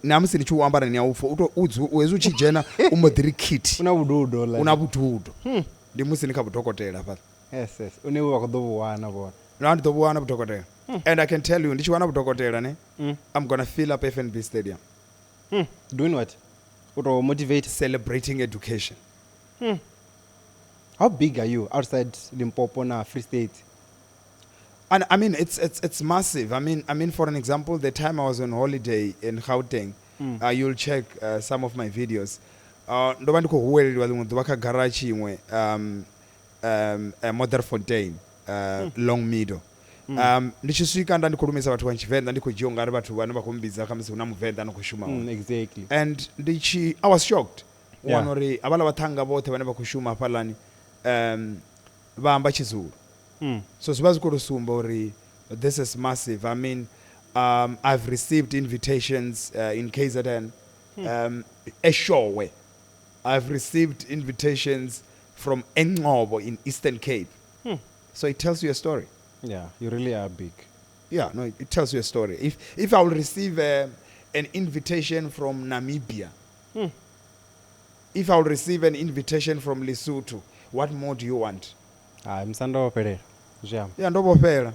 Na musi ni tshi u ambara ni a u pfa u to hezwi u tshi dzhena u mbo ḓi ri khiti. Una vhududo ḽa. Una vhududo. Ndi musi ni kha vhudokotela hafhaḽa. Yes, yes. Une vha khou ḓo vhu wana vhona. No, ndi ḓo vhu wana vhudokotela. And I can tell you ndi tshi wana vhudokotela ne, I'm gonna fill up FNB Stadium. Doing what? U to motivate. Celebrating education. How big are you outside Limpopo na Free State? And I mean, it's massive. I mean, for an example, the time I was on holiday in Gauteng, you'll check some of my videos. Ndo vha ndi khou huweleliwa ḽiṅwe ḓuvha kha garage iṅwe, Modderfontein, Long Meadow. Ndi tshi swika nda ndi khou lumisa vhathu vha Tshivenḓa, ndi khou dzhia ungari vhathu vhane vha khou mmbidza khamusi hu na Muvenḓa ano khou shuma hone. Exactly. And ndi tshi, I was shocked. U Yeah. wana uri havhaḽa vhaṱhannga vhoṱhe vhane vha khou shuma hafhaḽani, vha amba Tshizulu. So zwi vha zwi khou tou sumba uri this is massive. I mean, I've received invitations in KZN, Eshowe. I've received invitations from Engcobo in Eastern Cape. So it tells you a story. Yeah, you really are big. Yeah, no, it tells you a story. If I will receive an invitation from Namibia, if I will receive an invitation from Lesotho, what more do you want? Ah, musanda wo fhelela. Zwi amba. Yeah, ndo vho fhela.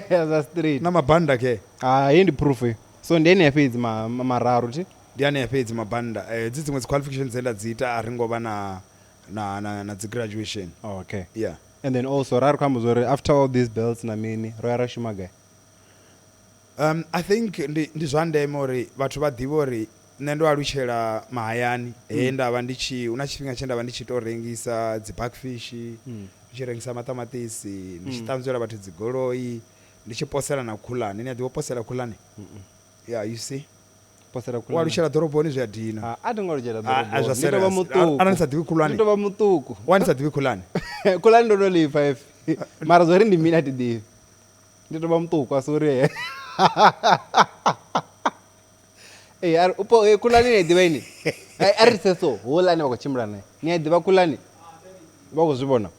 Za straight. Na mabanda ke. Ah, heyi ndi proof. So ndi ene ya fhedzi mararu thi? Ndi ane ya fhedzi mabanda. Dzi dziṅwe dzi qualifications dze nda dzi ita a ri ngo vha na dzi graduation. Oh, okay. Yeah. And then also ra ri khou amba zwa uri after all these belts na mini ro ya ra shuma gai? I think ndi zwa ndeme uri vhathu vha ḓivhe uri nṋe ndo alutshela mahayani, he nda vha ndi tshi, hu na tshifhinga tshe nda vha ndi tshi to rengisa dzi backfish, ndi tshi rengisa maṱamaṱisi, ndi tshi ṱanzwela vhathu dzi goloi, ndi tshi posela na khulani. Ni a ḓivha u posela khulani? Yeah, you see. Posela U khulani. alutshela ḓoroboni zwi a dina. Ah, a thi ngo alutshela Ah, ah, ḓoroboni. zwa Ndi tou vha serious. muṱuku. Arali ni sa ḓivhi khulwane. Ndi tou vha muṱuku. Wa ni sa ḓivhi khulani? Khulani ndo no lipfa ipfi. Mara zwo ri ndi mini a thi ḓivhi. Ndi tou vha muṱuku a si uri. Ee, a ri upo khulani ni a i ḓivha ini? Ai, a ri se so, houḽa ane vha khou tshimbila nae. Ni a i ḓivha khulani? Vha khou zwi vhona?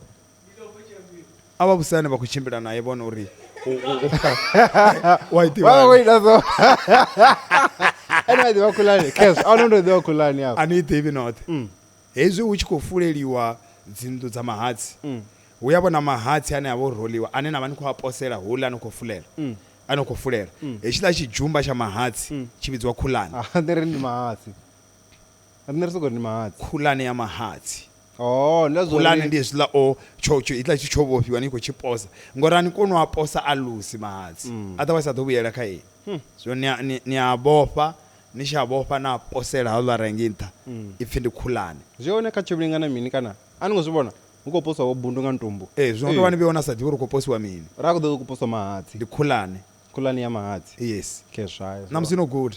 A vha vhuse ane vha khou tshimbila nae vhone uri wa i Vha vha khou ḓivha. ita so. Ene vha i ḓivha khulani. Cash, a huna ndo i ḓivha khulani afha. A ni i ḓivhi noṱhe. Hezwi hu tshi khou fuleliwa dzinnḓu dza mahatsi, hu ya vhona mahatsi ane a vha o roliwa, ane na vha ni khou a posela houḽa a no khou fulela. A no khou fulela. Hetshiḽa tshidzhumba tsha mahatsi tshi vhidziwa khulani. Ah, nṋe ri ndi mahatsi. Nṋe ri soko ri ndi mahatsi. Khulani ya mahatsi. Oh, nda zwo Khulani ndi hezwiḽa o tsho tsho iḽa tshi tsho vhofhiwa ni khou tshi posa. Ngori a ni koni u a posa a lusi mahatsi. Otherwise a ḓo vhuyela kha ini. So ni a, ni, ni a vhofha, ni tshi a vhofha na posela hauḽa ra ngei nṱha. Ipfi ndi khulani. Zwi hone kha tsho lingana mini kana? A ni ngo zwi vhona? Hu khou poswa vho bundu nga ntumbu. Ee, zwino tovha ni vhuya na sa ḓivhi uri khou posiwa mini. Ra khou ḓo ku poswa mahatsi. Ndi khulani. Khulani ya mahatsi. Yes. Khezwayo. Na musi no guda.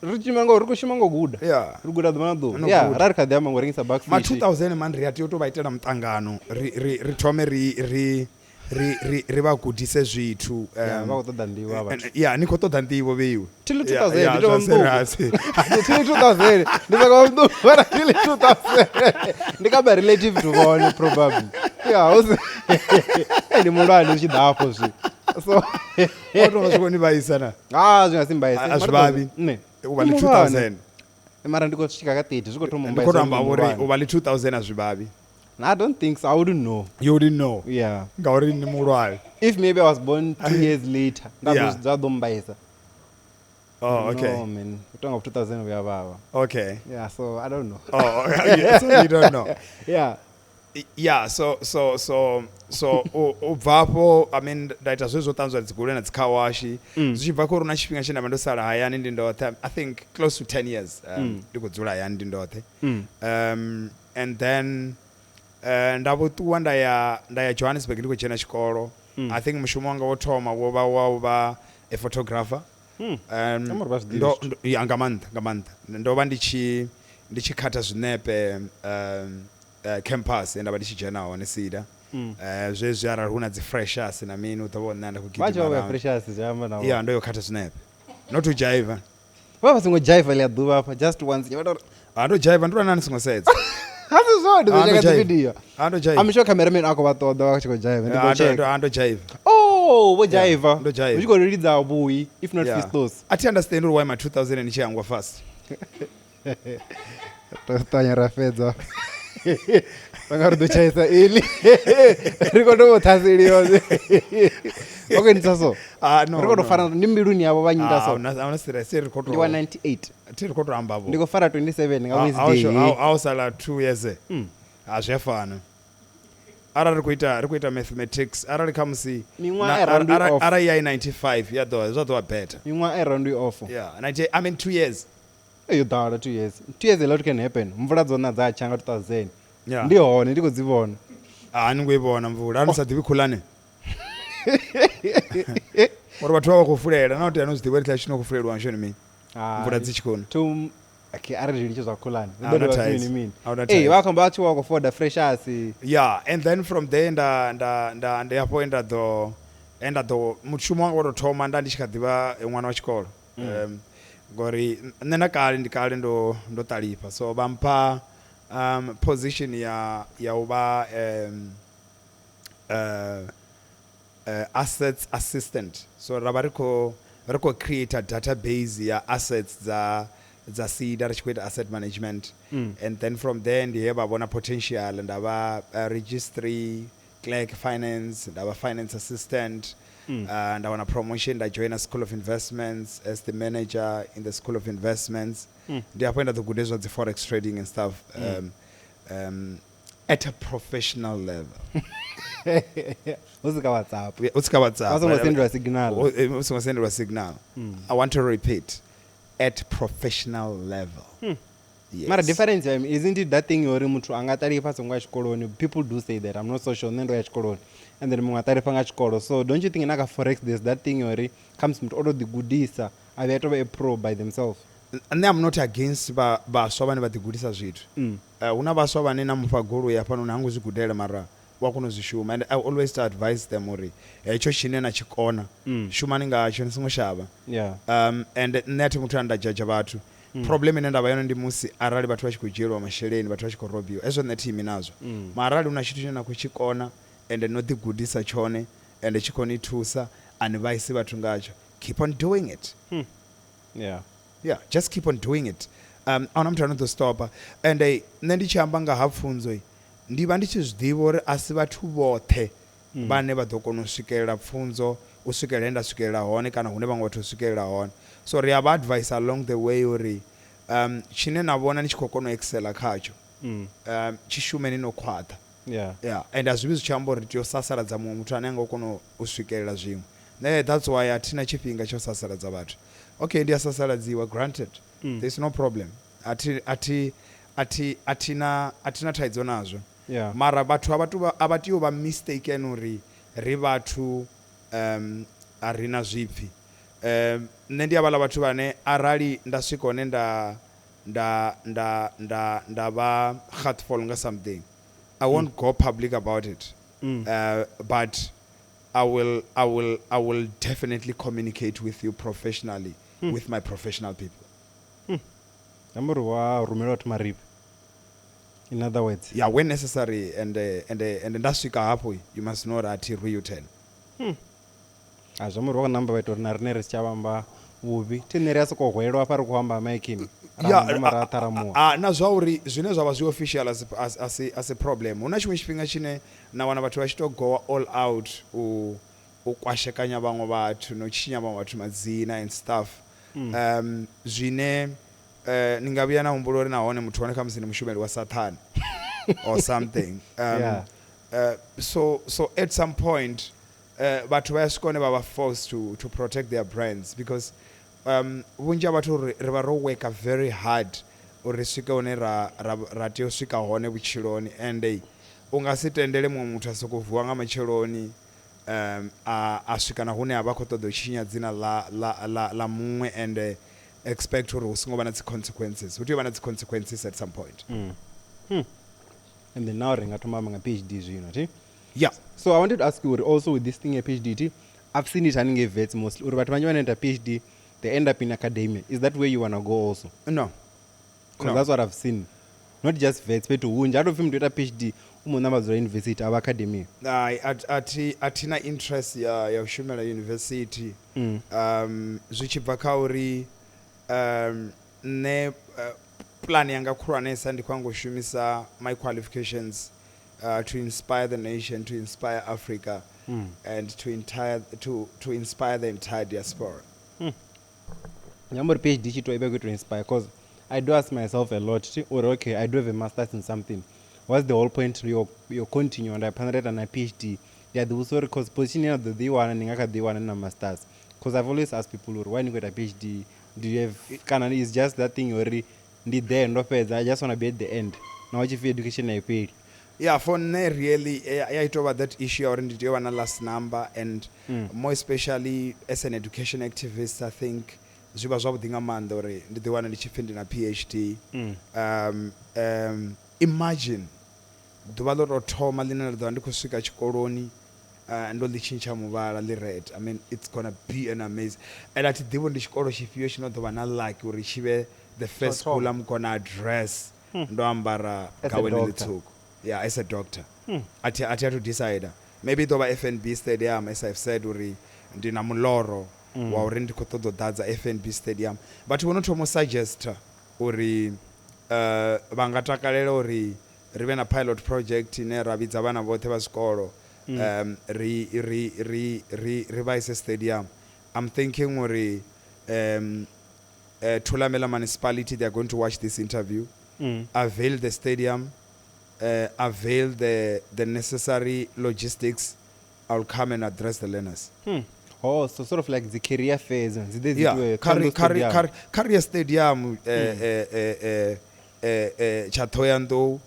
Ri tshima ngo ri khou shuma ngo guda. Yeah. Ri guda ḓuvha na ḓuvha. No Yeah, guda. ra ri kha ḓi amba ngo rengisa Ma backfish. 2000 man ri a tea u to vha itela muṱangano ri ri ri thome ri ri ri ri ri vha gudise zwithu. Yeah, vha khou ṱoḓa nḓivho havha vhathu. Yeah, ni khou ṱoḓa nḓivho vheiwe. Till Yeah, 2000 yeah, ndi tovha zwa muṱuku. serious. Till 2000 ndi soko vha muṱuku mara till 2000 ndi ka vha relative to vhone probably. Yeah, usi ndi muhulwane zwi tshi ḓa afho zwi. So Wa tonga zwi khou ni vhaisa na. ah zwi nga si mbaise. A zwi vhavhi. Ne. U vha ḽi 2000. Mara ndi khou swika ka 30 zwi khou thoma u Ndi khou mbaisa. to amba uri u vha ḽi 2000 a zwi vhavhi. I don't think so. I wouldn't know. You wouldn't know. Yeah. Ngauri ni muhulwane. If maybe I was born 2 years later, nda Yeah. ḓo zwa ḓo mbaisa. Oh, okay. No, man. U tonga 2000 vhuya vhavha. Okay. Yeah, so I don't know. Oh, okay. So you don't know. Yeah. Yeah, so u bva afho, I mean, nda ita zwezwo ṱanzwa dzigoloi na dzi car wash. Zwi tshi bva kha uri hu na tshifhinga tshe nda vha ndo sala hayani ndi ndoṱhe. I think close to 10 years ndi khou dzula hayani ndi ndoṱhe. And then nda vho ṱuwa nda ya Johannesburg ndi khou dzhena tshikolo. I think mushumo wanga wo thoma wo vha wa u vha a photographer. Yeah, nga maanḓa. Ndo vha ndi tshi khatha zwinepe campus nda vha ndi tshi dzhena hone sida. Zwezwi arali hu na dzi freshers na mini u ḓo vha nṋe nda khou gidima. Vha tshi freshers zwi amba na. Yeah, ndo yo khatha zwinepe. Not to jive. Vha vha songo jive ḽia ḓuvha afha just once. Vha tou a ndo jive ndo lwana ni songo sedza. Ha si zwone ndo tsheka dzi video. A ndo jive. I'm sure cameraman a khou vha ṱoḓa vha tshi khou jive. Ndi ḓo check. A ndo jive. Oh, vho jive. Ndo jive. U tshi khou lidza vhuyi if not Fistos. I thi understand why my 2000 ni tshi hangwa fast. Ṱanya ra fhedza. Vha nga ri ḓo tshaisa iḽi. Ri khou tou ṱhaseliwa. Vha khou indisa so. Ah, no. Ri khou tou fara ndi mbiluni yavho vha nyita so. A huna stress ri khou tou. Ndi wa 98. Thi ri khou tou amba vho. Ndi khou fara 27 nga Wednesday. A u sala 2 years. A zwi a fana. Arali ri khou ita mathematics, arali kha musi arali ya 95 ya ḓo zwa ḓo vha better. Miṅwaha i round off. Yeah, 98, I mean 2 years. Yo ḓala 2 years. 2 years a lot can happen. Mvula dzona dza tsha nga 2000. Yeah. Ndi hone ndi khou dzi vhona. Ah, ni ngo i vhona mvula, a ni sa ḓivhi khulane. Uri vhathu vha vha khou fulela, na u tea no zwi ḓivha uri tshino khou fulelwa nshoni mini. Mvula dzi tshi khou na. Okay, arali zwi litshe zwa khulane. Ri ḓo dovha mini mini. Eh, vha khou vha tshi wa khou foda freshers. Yeah, and then from there nda afho enda ḓo mushumo wanga wo tou thoma nda ndi tshi kha ḓivha ṅwana wa tshikolo. Ngori nṋe na kale ndi kale ndo ṱalifha, so vha mpha position ya u vha assets assistant. So ra vha ri khou create database ya assets dza SEDA, ri tshi khou ita asset management. And then from there ndi he vha vhona potential, nda vha registry clerk finance, nda vha finance assistant. Nda wana promotion, nda joina School of Investments as the manager in the School of Investments. Ndi hafho nda ḓo guda zwa dzi forex trading and stuff. And At a professional level. Hu si ka WhatsApp. U si ka WhatsApp. Vha songo sendelwa signal. U songo sendelwa signal. I want to repeat, at professional level. Yes. Mara difference ya isn't it that thing uri muthu anga ṱalifha songo ya tshikoloni? People do say that. I'm not so sure. Nṋe ndo ya tshikoloni and then muṅwe a ṱalifha nga tshikolo. So don't you think na kha forex there's that thing uri khamusi muthu o to ḓi gudisa a vhuya to vha a pro by themselves? Nṋe I'm not against vhaswa vhane vha ḓi gudisa zwithu. Hu na vhaswa vhane na mufha goloi hafhanoni ha ngo zwi gudela mara wa kona u zwi shuma, and I always advise them uri hetsho tshine na tshi kona shumani ngatsho, ni songo shavha. And nṋe a thi muthu ane nda judge vhathu. Problem ine nda vha yone ndi musi arali vhathu vha tshi khou dzhieliwa masheleni, vhathu vha tshi khou robiwa, hezwo nṋe thi imi nazwo. Mara arali hu na tshithu tshine na khou tshi kona and no ḓi gudisa tshone and tshi khou ni thusa, a ni vhaisi vhathu ngatsho, keep on doing it. Yeah, just keep on doing it. A huna muthu ane ḓo stopa. And nṋe ndi tshi amba nga ha pfunzo, ndi vha ndi tshi zwi ḓivha uri a si vhathu vhoṱhe vhane vha ḓo kona u swikelela pfunzo u swikelela he nda swikelela hone kana hune vhaṅwe vhathu swikelela hone. So ri a vha advise along the way uri tshine na vhona ni tshi khou kona u excela khatsho, tshi shumeni no khwaṱha. Yeah, and a zwi vhi zwi tshi amba uri tea u sasaladza muṅwe muthu ane a nga kona u swikelela zwiṅwe. Ne that's why a thina tshifhinga tsha u sasaladza vhathu. Okay, ndi a sasaladziwa, granted. There's no problem. A thi na thaidzo nazwo. Mara vhathu a vha tea u vha mistaken uri ri vhathu a ri na zwipfi. Nṋe ndi havhaḽa vhathu vhane arali nda swika hone nda vha hurtful nga something, I won't go public about it. But I will definitely communicate with you professionally, with my professional people. Amba uri wa rumela vhathu marifhi, in other words. Yeah, when necessary, and nda swika hafho, you must know that a thi rwi U10. A zwi amba uri vha khou namba vha ita uri na riṋe ri si tsha vhamba vhuvhi, thi nṋe ri a sokou hwelwa hafha ri khou amba maikini ra namba ra ṱharamuwa. Na zwa uri zwine zwa vha zwi official asi problem. Hu na tshiṅwe tshifhinga tshine na wana vhathu vha tshi to goa all out u kwashekanya vhaṅwe vhathu no tshinya vhaṅwe vhathu madzina and stuff, zwine ni nga vhuya na humbula uri nahone muthu wane khamusi ndi mushumeli wa Sathane or something. So at some point vhathu vha ya swika hone vha vha forced to protect their brands, because vhunzhi ha vhathu ri vha ro worka very hard uri ri swike hune ra tea u swika hone vhutshiloni, and u nga si tendele muṅwe muthu a sokou vuwa nga matsheloni a swika na hune a vha khou ṱoḓa u tshinya dzina ḽa muṅwe and expect uri hu songo vha na dzi consequences. Hu tea u vha na dzi consequences at some point. And then now ri nga thoma amba nga PhD zwino, thi? Yeah. So I wanted to ask you uri also with this thing ya PhD, thi, I've seen it haningei Wits mostly, uri vhathu vhanzhi vhane ita PhD, they end up in academia. Is that where you wanna go also? No. Because No. that's what I've seen, not just Wits fhethu hunzhi, a to pfhi muthu ita PhD u mu namba dzula university a vha academia. Hai, a thina interest ya u shumela university. Zwi tshi bva kha uri nṋe plan yanga khulwanesa ndi khou anga u shumisa my qualifications to inspire the nation, to inspire Africa and to inspire the entire diaspora. Ndi amba uri PhD tshi to i vha i khou ita inspire, cause I do ask myself a lot, thi, uri okay, I do have a masters in something, what's the whole point yo continue nda phanḓa nda ita na PhD? Ndi a ḓivhudzisa uri cause position ine nda ḓo ḓi wana ndi nga kha ḓi wana ndi na masters, cause I've always asked people uri why ni khou ita PhD? Do you have kana is just that thing uri ndi there ndo fhedza, I just wanna be at the end, naho tshi pfi education a i fheli? Yeah, for nṋe really ya ito vha that issue ya uri ndi tea u vha na last number, and more especially as an education activist, I think zwi vha zwavhuḓi nga maanḓa uri ndi ḓi wane ndi tshi pfhi ndi na PhD. Imagine ḓuvha ḽo tou thoma ḽine nda ḓo vha ndi khou swika tshikoloni ndo ḽi tshintsha muvhala ḽi red. I mean, it's gonna be an amazing, and a thi ḓivhi uri ndi tshikolo tshifhio tshi no ḓo vha na luck uri tshi vhe the first thoma. school I'm gonna address ndo ambara As a gaweni doctor. ḽitswuku. Yeah, as a doctor. A thi athu decide. Maybe i ḓo vha FNB Stadium, as I've said uri ndi na muloro wa uri ndi khou ṱoḓa u ḓadza FNB Stadium. Vhathu vho no thoma u suggesta uri vha nga takalela uri ri vhe na pilot project ine ra vhidza vhana vhoṱhe vha zwikolo, ri vha ise stadium. I'm thinking uri Thulamela municipality, they are going to watch this interview, avail the stadium. avail the necessary logistics, I'll come and address the learners. Oh, so sort of like the career fairs dzi ḓe dzi Yeah, itiwe career, Thohoyandou career, Stadium. career, career stadium tsha Thohoyandou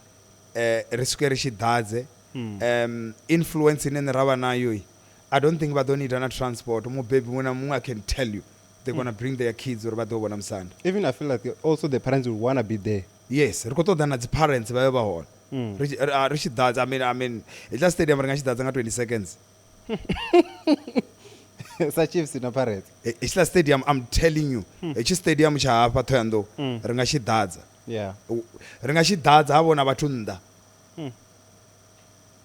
ri swike ri tshi ḓadze. Influence ine ra vha nayo, I don't think vha ḓo need na transport. Mubebi muṅwe na muṅwe, I can tell you, they're gonna bring their kids uri vha ḓo vhona musanda. Even I feel like also the parents will wanna be there. Yes, ri khou ṱoḓa na dzi parents vha vhe vha hone. Ri tshi ḓadza, I mean hetshiḽa stadium ri nga tshi ḓadza nga 20 seconds. Sa Chiefs na Pirates. Hetshiḽa stadium, I'm telling you, hetshi stadium tsha hafha Thohoyandou ri nga tshi ḓadza. Ri nga tshi ḓadza ha vhona vhathu nnḓa.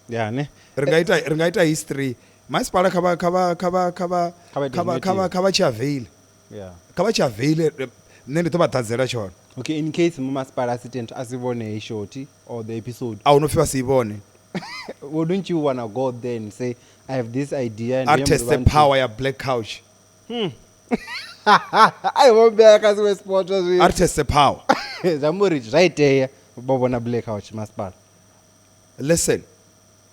Yeah, ne. Ri nga ita history. Masipala kha vha kha vha kha vha kha vha Kha vha ite kha vha kha vha meeting. kha vha tshi avail. Kha vha tshi avail, nṋe ndi ḓo vha ḓadzela tshone. Okay, in case mumasipala assistant a si vhone heyi shoti or the episode, A hu no pfi vha si i vhone. Wouldn't you wanna go there and say, I have this idea and A teste power ya Black Couch. Ai vho vhea kha siwe sport zwi. A ri teste power. Zwi amba uri zwa itea vho vhona Black Couch masipala. Listen,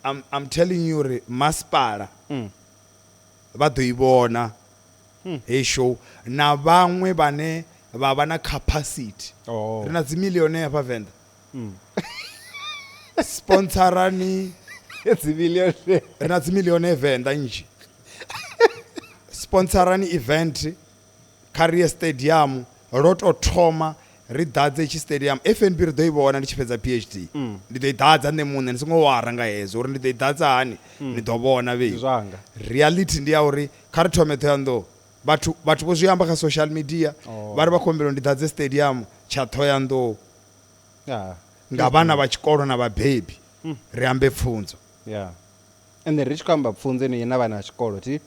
I'm telling you uri masipala vha ḓo i vhona heyi show na vhaṅwe vhane vha vha na capacity. Oh. Ri na dzi millionaire hafha Venḓa. Sponsorani. Dzi millionaire. Ri na dzi millionaire Venḓa nnzhi. Sponsorani event career stadium ro to thoma ri ḓadze tshi stadium. FNB ri ḓo i vhona ndi tshi fhedza PhD. Ndi ḓo i ḓadza nṋe muṋe, ni songo wara nga hezwo uri ndi ḓo i ḓadza hani, ni ḓo vhona vhe. Ndi zwanga. Reality ndi ya uri kha ri thome Thohoyandou. Vhathu vho zwi amba kha social media. Oh. Vha ri vha khou humbela ndi ḓadze stadium tsha Thohoyandou nga vhana vha tshikolo na vhabebi, ri ambe pfunzo. Yeah. And then ri tshi khou amba pfunzo ine na vhana vha tshikolo ti,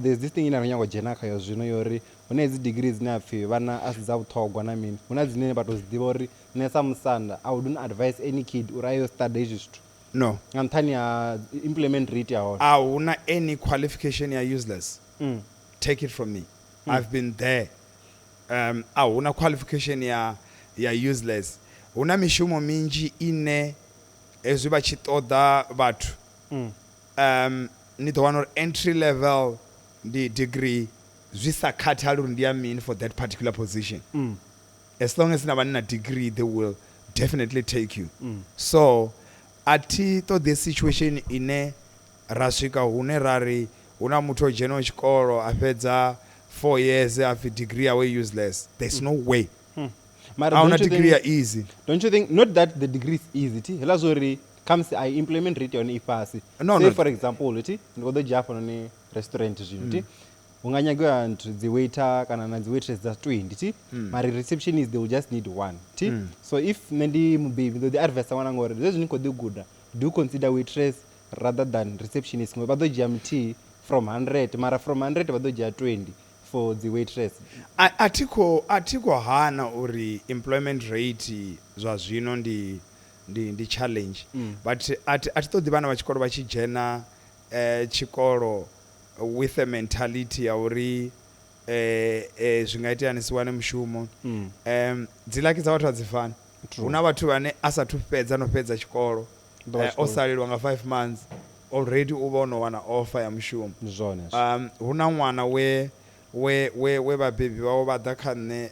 there's this thing ine ra nyago dzhena khayo zwino yo uri hu na hedzi degree dzine ha pfhi vhana a si dza vhuṱhogwa na mini, hu na dzine vha to zwi ḓivha uri nṋe sa musanda I wouldn't advise any kid uri a yo study hezwi zwithu No. nga nṱhani ha employment rate ya hone. A huna any qualification ya useless. Take it from me, I've been there. A huna qualification ya useless. Hu na mishumo minzhi ine hezwi vha tshi ṱoḓa vhathu, ni ḓo wana uri entry level ndi degree, zwi sa khathali uri ndi ya mini for that particular position. As long as na vha ni na degree, they will definitely take you. So a thi ṱoḓi situation ine ra swika hune ra ri hu na muthu o dzhenaho tshikolo a fhedza 4 years a pfi degree yawe useless. There's no way. Mara A huna don't you degree ya think, easy. Don't you think, not that the degree is easy ti, hela zwo ri comes I employment rate yone i fhasi. No, Say no. for example ti, ndi khou ḓo dzhia hafhanoni restaurant zwino ti, hu nga nyagiwa nthu dzi waiter kana na dzi waitress dza 20 ti, mara receptionist they will just need one ti. So if nṋe ndi mubebi, ndi ḓo ḓi advise ṅwana ngori zwezwi ni khou ḓi guda, do consider waitress rather than receptionist, ngori vha ḓo dzhia muthihi from 100, mara from 100 vha ḓo dzhia 20 for dzi waitress. A thi khou hana uri employment rate zwa zwino ndi challenge, but a thi ṱoḓi vhana vha tshikolo vha tshi dzhena tshikolo with a mentality ya uri zwi nga itea ni si wane mushumo. Dzi lucky dza vhathu a dzi fani. True. Hu na vhathu vhane a sathu fhedza no fhedza tshikolo, Ḓo vha o tshikolo. salelwa nga 5 months, already u vha o no wana offer ya mushumo. Ndi zwone hezwo. Hu na ṅwana we vhabebi vhawe vha ḓa kha nṋe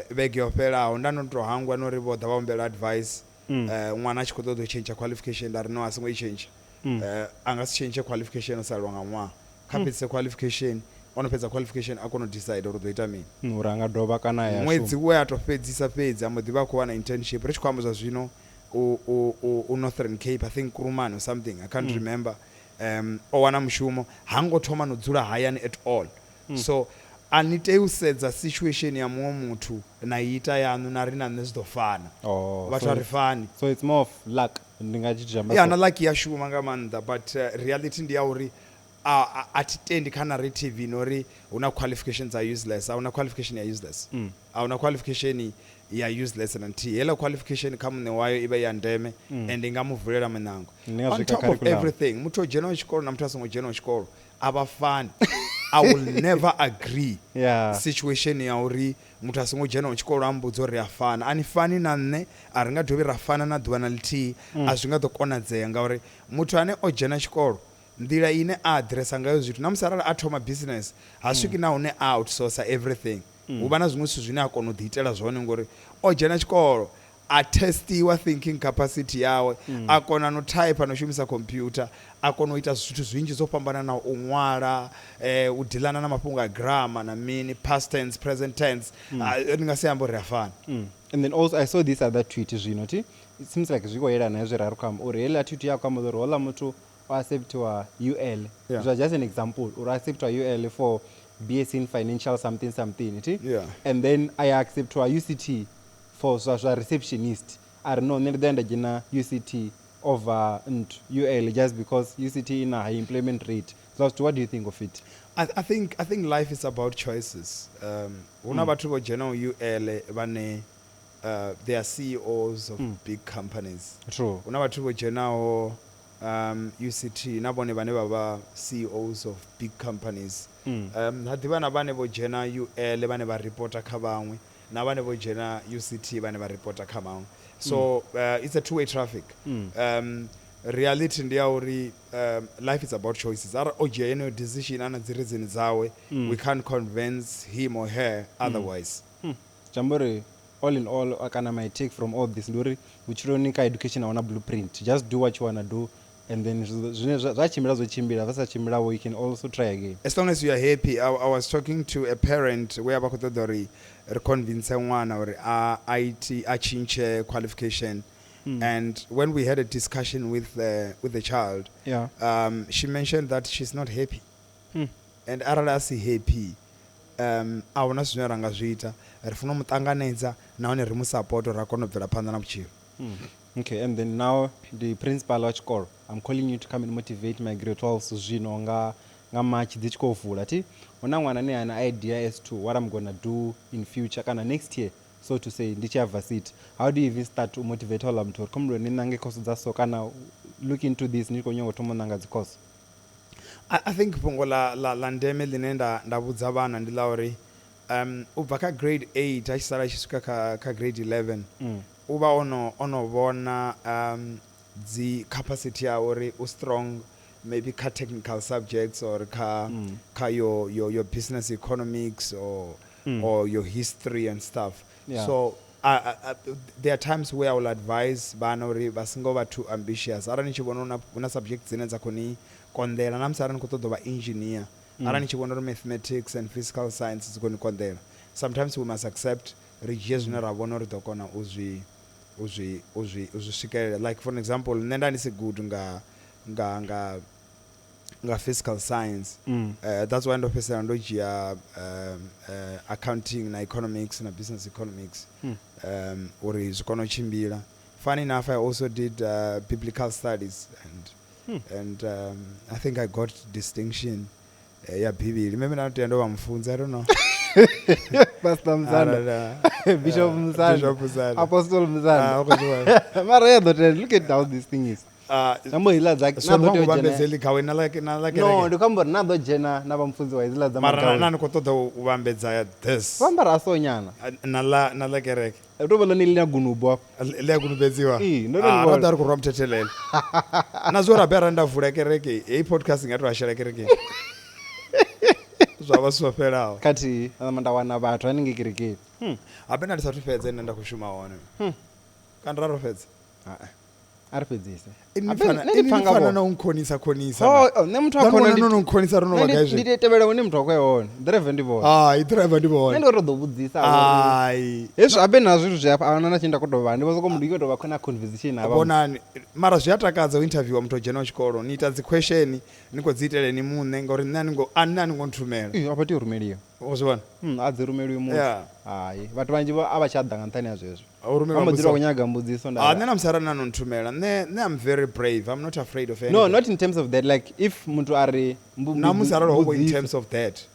vhege yo fhelaho, nda no to hangwa no ri vho ḓa vha humbela advice. Ṅwana a tshi khou ṱoḓa u tshentsha qualification, nda ri no, a songo i tshentsha. A nga si tshentshe qualification o salelwa nga ṅwaha, kha fhedzise qualification. O no fhedza qualification a kona u decide uri u ḓo ita mini. Uri a nga dovha kana ya Ṅwedzi shuma. we a to fhedzisa fhedzi a mbo ḓi vha a khou wana internship, ri tshi khou amba zwa zwino u Northern Cape, I think Kuruman or something, I can't remember. O wana mushumo, ha ngo thoma no dzula hayani at all. So a ni tei u sedza situation ya muṅwe muthu na ita yaṋu na ri na nṋe zwi ḓo fana. Oh, Vhathu so a ri fani. So it's more of luck, ndi nga tshi zhamba. Ya, so. na luck ya shuma nga maanḓa, but reality ndi ya uri a thi tendi kha narrative ino uri hu na qualification dza useless. A huna qualification ya useless. A huna qualification ya useless na nthihi. Heiḽa qualification kha muṋe wayo i vha i ya ndeme and i nga mu vulela miṋango. Ndi nga On zwi kha top of curriculum. everything, muthu o dzhenaho tshikolo na muthu a songo dzhenaho tshikolo a vha fani. I will never agree Yeah. situation ya uri muthu a songo dzhenaho tshikolo a mbudza uri ri a fana. A ni fani na nṋe, a ri nga dovhi ra fana na ḓuvha na ḽithihi, a zwi nga ḓo konadzea ngauri muthu ane o dzhena tshikolo nḓila ine a addressa ngayo zwithu na musi arali a thoma business ha swiki na hune a outsourcer everything. Hu vha na zwiṅwe zwithu zwine a kona u ḓi itela zwone ngori o dzhena tshikolo a testiwa thinking capacity yawe, a kona no type no shumisa computer, a kona u ita zwithu zwinzhi zwo fhambananaho, u ṅwala, u dealana na mafhungo a grammar na mini, past tense, present tense. Ndi nga si ambe uri a fana. And then also I saw this other tweet zwino ti it seems like zwi khou yelana hezwi ra ri khou amba uri heiḽa tweet ya khou amba uri houḽa muthu o acceptiwa UL. It was just an example uri acceptiwa UL for BSc in financial something something ti. And then I acceptiwa UCT for zwa receptionist. A ri no, nṋe ndi ḓo ya nda dzhena UCT over UL just because UCT ina high employment rate. So what do you think of it? I think life is about choices. Huna vhathu vho dzhenaho UL vhane they are CEOs of big companies. True. Huna vhathu vho dzhenaho UCT na vhone vhane vha vha CEOs of big companies. Ha ḓivha na vhane vho dzhena UL vhane vha reporta kha vhaṅwe, na vhane vho dzhena UCT vhane vha reporta kha vhaṅwe. So it's a two-way traffic. Reality ndi ya uri life is about choices. Ara o dzhia yeneyo decision ana dzi reason dzawe, we can't convince him or her otherwise. Jambori, all in all, kana my take from all this ndi uri vhutshiloni ka education a huna blueprint. Just do what you wanna do, and then zwine zwa tshimbila zwo tshimbila, zwa sa tshimbila you can also try again. As long as you are happy. I was talking to a parent where vha khou ṱoḓa uri ri convince ṅwana uri a IT a tshintshe qualification. And when we had a discussion with the child, she mentioned that she's not happy. And arali a si happy, a huna zwine ra nga zwi ita, ri funa u mu ṱanganedza nahone ri mu support uri a kone u bvela phanḓa na vhutshilo. Okay, and then now the principal wa tshikolo, I'm calling you to come and motivate my grade 12 zwino nga March dzi tshi khou vula thi. Huna ṅwana ane ana idea as to what I'm going to do in future kana next year, so to say, ndi tshi ya varsity. How do you even start to motivate all muthu uri khombo ni nange course dza so kana look into this ni khou nyanga u thoma u nanga dzi course? I think fhungo la ndeme ḽine nda vhudza vhana ndi ḽa uri u bva kha grade 8 a tshi sala a tshi swika kha grade 11, u vha ono vhona dzi capacity ya uri u strong maybe kha technical subjects or kha your business economics or or your history and stuff. So there are times where I will advise vhana uri vha songo vha too ambitious. Arali ni tshi vhona una subject dzine dza khou ni konḓela, na musi arali ni khou ṱoḓa u vha engineer, arali ni tshi vhona uri mathematics and physical science dzi khou ni konḓela, sometimes we must accept ri dzhie zwine ra vhona uri ḓo kona u zwi swikelela. Like for an example, nṋe nda ndi si good nga physical science. That's why ndo fhedzisela ndo dzhia accounting na economics na business economics, uri zwi kone u tshimbila. Funny enough, I also did biblical studies and I think I got distinction ya Bivhili. Maybe na tea ndo vha mufunzi, I don't know. Pastor Mzanda. Bishop Mzanda. Bishop Mzanda. Apostle Mzanda. Mara ya ḓo look at how this thing is. Nambo hila dza so na ḓo tea u vha dzhena- vhambedzeli khawe na like na like No, ndi khou amba uri na ḓo dzhena na vha mufunzi wa hedzila dza mara magawe. na ni khou ṱoḓa u vhambedza this. Vha ambara a so nyana. Na la kereke. Ri tou vha ḽone ḽi na gunubu afha. Ḽi a gunubedziwa. Ee, ndo to ḽi vhona. Ra ḓa ri khou rwa muthethelele. Na zwo ra bera nda vula kereke, heyi podcast nga to ashela kerekeni. Zwa vha zwo fhelaho. Khathihi, na nda wana vhathu haningei kerekeni. Habe nda ndi sathu fhedza ine nda khou shuma hone. Kana ra ro fhedza? Ha-a. A ri fhedzise. Ini Habe pfana, nṋe ndi ini pfa nga pfana vhone. na u nkhonisa khonisa. Oh, oh, nṋe muthu a Nda khona vhona ndi no no nkhonisa ro no vha Nṋe gai ndi zwino? tevhela hune muthu a khou ya hone. Driver ndi vhone. Hai, driver ndi vhone. Nṋe ndi khou tou ḓo vhudzisa uri Hai. Hezwi habe na zwithu zwi afha, ahuna na tshine nda khou tou vha. Ndi vho soko muthu i khou tou vha khona conversation na vhaṅwe. Vhonani, mara zwi a takadza u interviewa muthu o dzhenaho tshikolo. Ni ita dzi question, ni khou dzi itele ni muṋe ngauri nṋe a ni ngo, a nṋe a ni ngo nthumela. Ee, a vha tei u rumeliwa. U zwi vhona? A dzi rumeliwi muthu. Yeah. Hai, vhathu vhanzhi vho a vha tsha ḓa nga nṱhani ha zwezwo. A u rumeliwa Vha mbo ḓi mbudziso. vha khou nyaga mbudziso nda Nṋe na musi arali na no nthumela, nṋe I'm very brave. I'm not afraid of No, anything. not in terms of that. Like if muthu a ri Na musi arali ho vha in mbudziso. terms of that.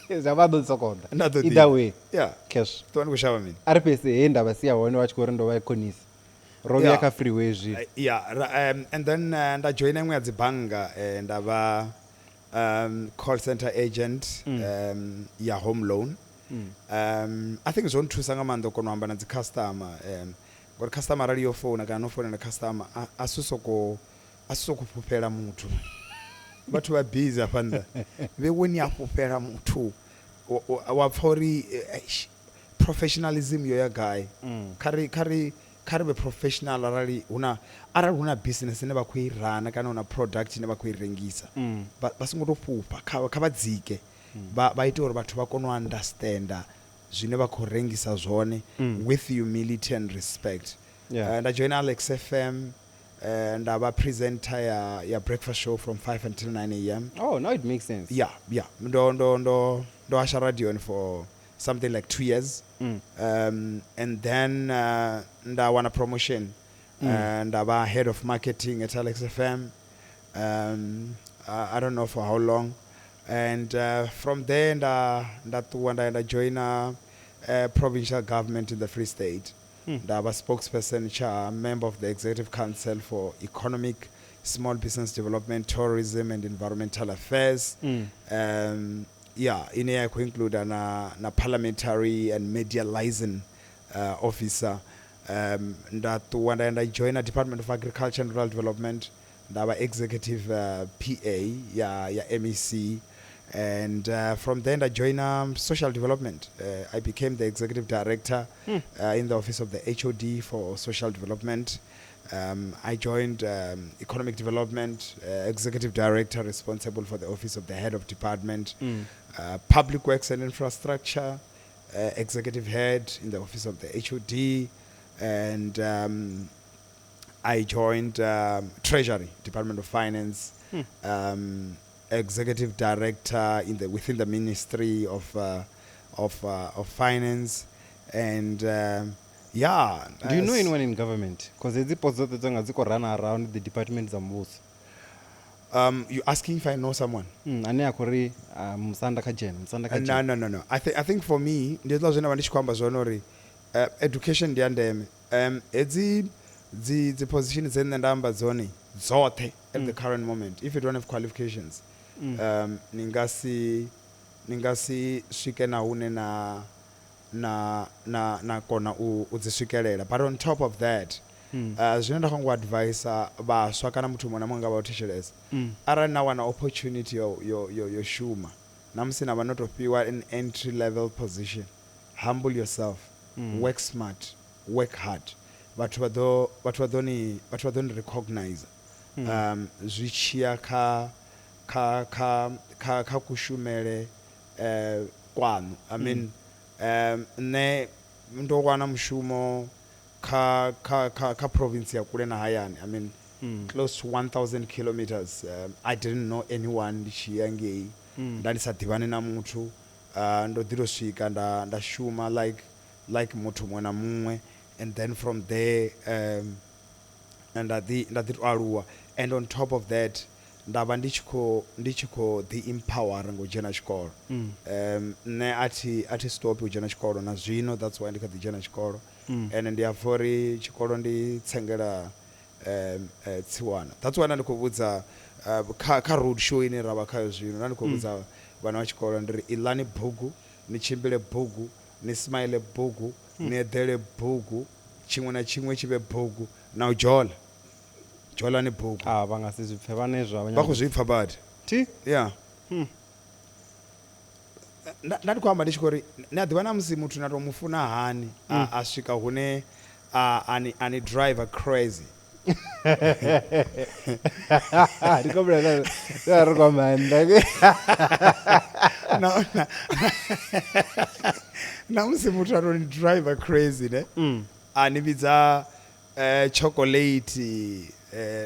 Zwa vha ḓo sokoda. Nda ḓo ḓi. Either way. Yeah. Cash. Ṱuwa ndi khou shavha mini? A ri fhedzi he nda vha sia hone vha tshi khou ri ndo vha khonisa. Ro vhuya Yeah. kha freeway zwino. Yeah, and then nda joina iṅwe ya dzi bannga, nda vha Call center agent ya home loan. I think zwo nthusa nga maanḓa u kona u amba na dzi customer, ngori customer arali yo founa kana no founela customer, a si soko a si soko fhufhela muthu. Vhathu vha busy hafha nnḓa, vhewe ni a fhufhela muthu, wa pfha uri eish, professionalism yo ya gai? Kha ri vhe professional. Arali huna business ine vha khou i rana kana huna product ine vha khou i rengisa, vha songo to fhufha, kha vha dzike, vha ite uri vhathu vha kone u understanda zwine vha khou rengisa zwone with humility and respect. Nda joina Alex FM, nda vha presenter ya breakfast show from 5 until 9 a.m. Oh, now it makes sense. Yeah, ndo hasha radioni for something like 2 years, and then nda wana promotion, nda vha head of marketing at Alex FM. I don't know for how long, and from there nda ṱuwa, nda ya nda joina provincial government in the Free State. Nda vha spokesperson cha member of the executive council for economic, small business development, tourism and environmental affairs. Yeah, ine ya khou include na parliamentary and media liaison officer. Nda ṱuwa, nda ya nda joina Department of Agriculture and Rural Development, nda vha executive PA ya MEC, and from there nda joina social development. I became the executive director in the office of the HOD for social development. I joined economic development, executive director responsible for the office of the head of department, public works and infrastructure, executive head in the office of the HOD, and I joined Treasury, Department of Finance, executive director in the within the Ministry of Finance, and yeah. Do you know anyone in government? Because hedzi post dzoṱhe dza nga dzi khou run around the department dza muvhuso. You asking if I know someone? Ane a khou ri musanda kha dzhene, musanda kha No, dzhene. No. I think for me, ndi hezwiḽa zwine nda vha ndi tshi khou amba zwone uri education ndi ya ndeme. Hedzi dzi position dze nṋe nda amba dzone dzoṱhe at the current moment, if you don't have qualifications, ni nga si swike na hune na kona u dzi swikelela. But on top of that, zwine nda khou ngo advisa vhaswa kana muthu muṅwe na muṅwe nga vha u thetshelesa, arali na wana opportunity yo shuma, na musi na vha no to fhiwa an entry level position, humble yourself, work smart, work hard. Vhathu vha ḓo ni recognize zwi tshiya kha kushumele kwaṋu. I mean, nṋe ndo wana mushumo kha province ya kule na hayani, I mean, close to 1000 kilometers. I didn't know anyone ndi tshi ya ngei, nda ndi sa ḓivhani na muthu. Ndo ḓi to swika, nda shuma like muthu muṅwe na muṅwe, and then from there nda ḓi to aluwa, and on top of that nda vha ndi tshi khou ḓi empower nga u dzhena tshikolo. Nṋe a thi stop u dzhena tshikolo na zwino, that's why ndi kha ḓi dzhena tshikolo, and ndi a pfha uri tshikolo ndi tsengela tsiwana. That's why nda ndi khou vhudza kha road show ine ra vha khayo zwino, nda ndi khou vhudza vhana vha tshikolo ndi ri iḽani bugu, ni tshimbile bugu, ni smile bugu, ni eḓele bugu, tshiṅwe na tshiṅwe tshi vhe bugu, na u dzhola dzholani bugu. Ah, vha nga si zwi pfe vhane zwa Vha khou zwi pfa badi. Thi. Yeah. Nda ndi khou amba ndi tshi khou ri ni a ḓivha na musi muthu na to mu funa hani, a swika hune a ni driver crazy. Ndi khou vhula ri khou amba nda. Na musi muthu a to ni driver crazy ne, a ni vhidza chocolate,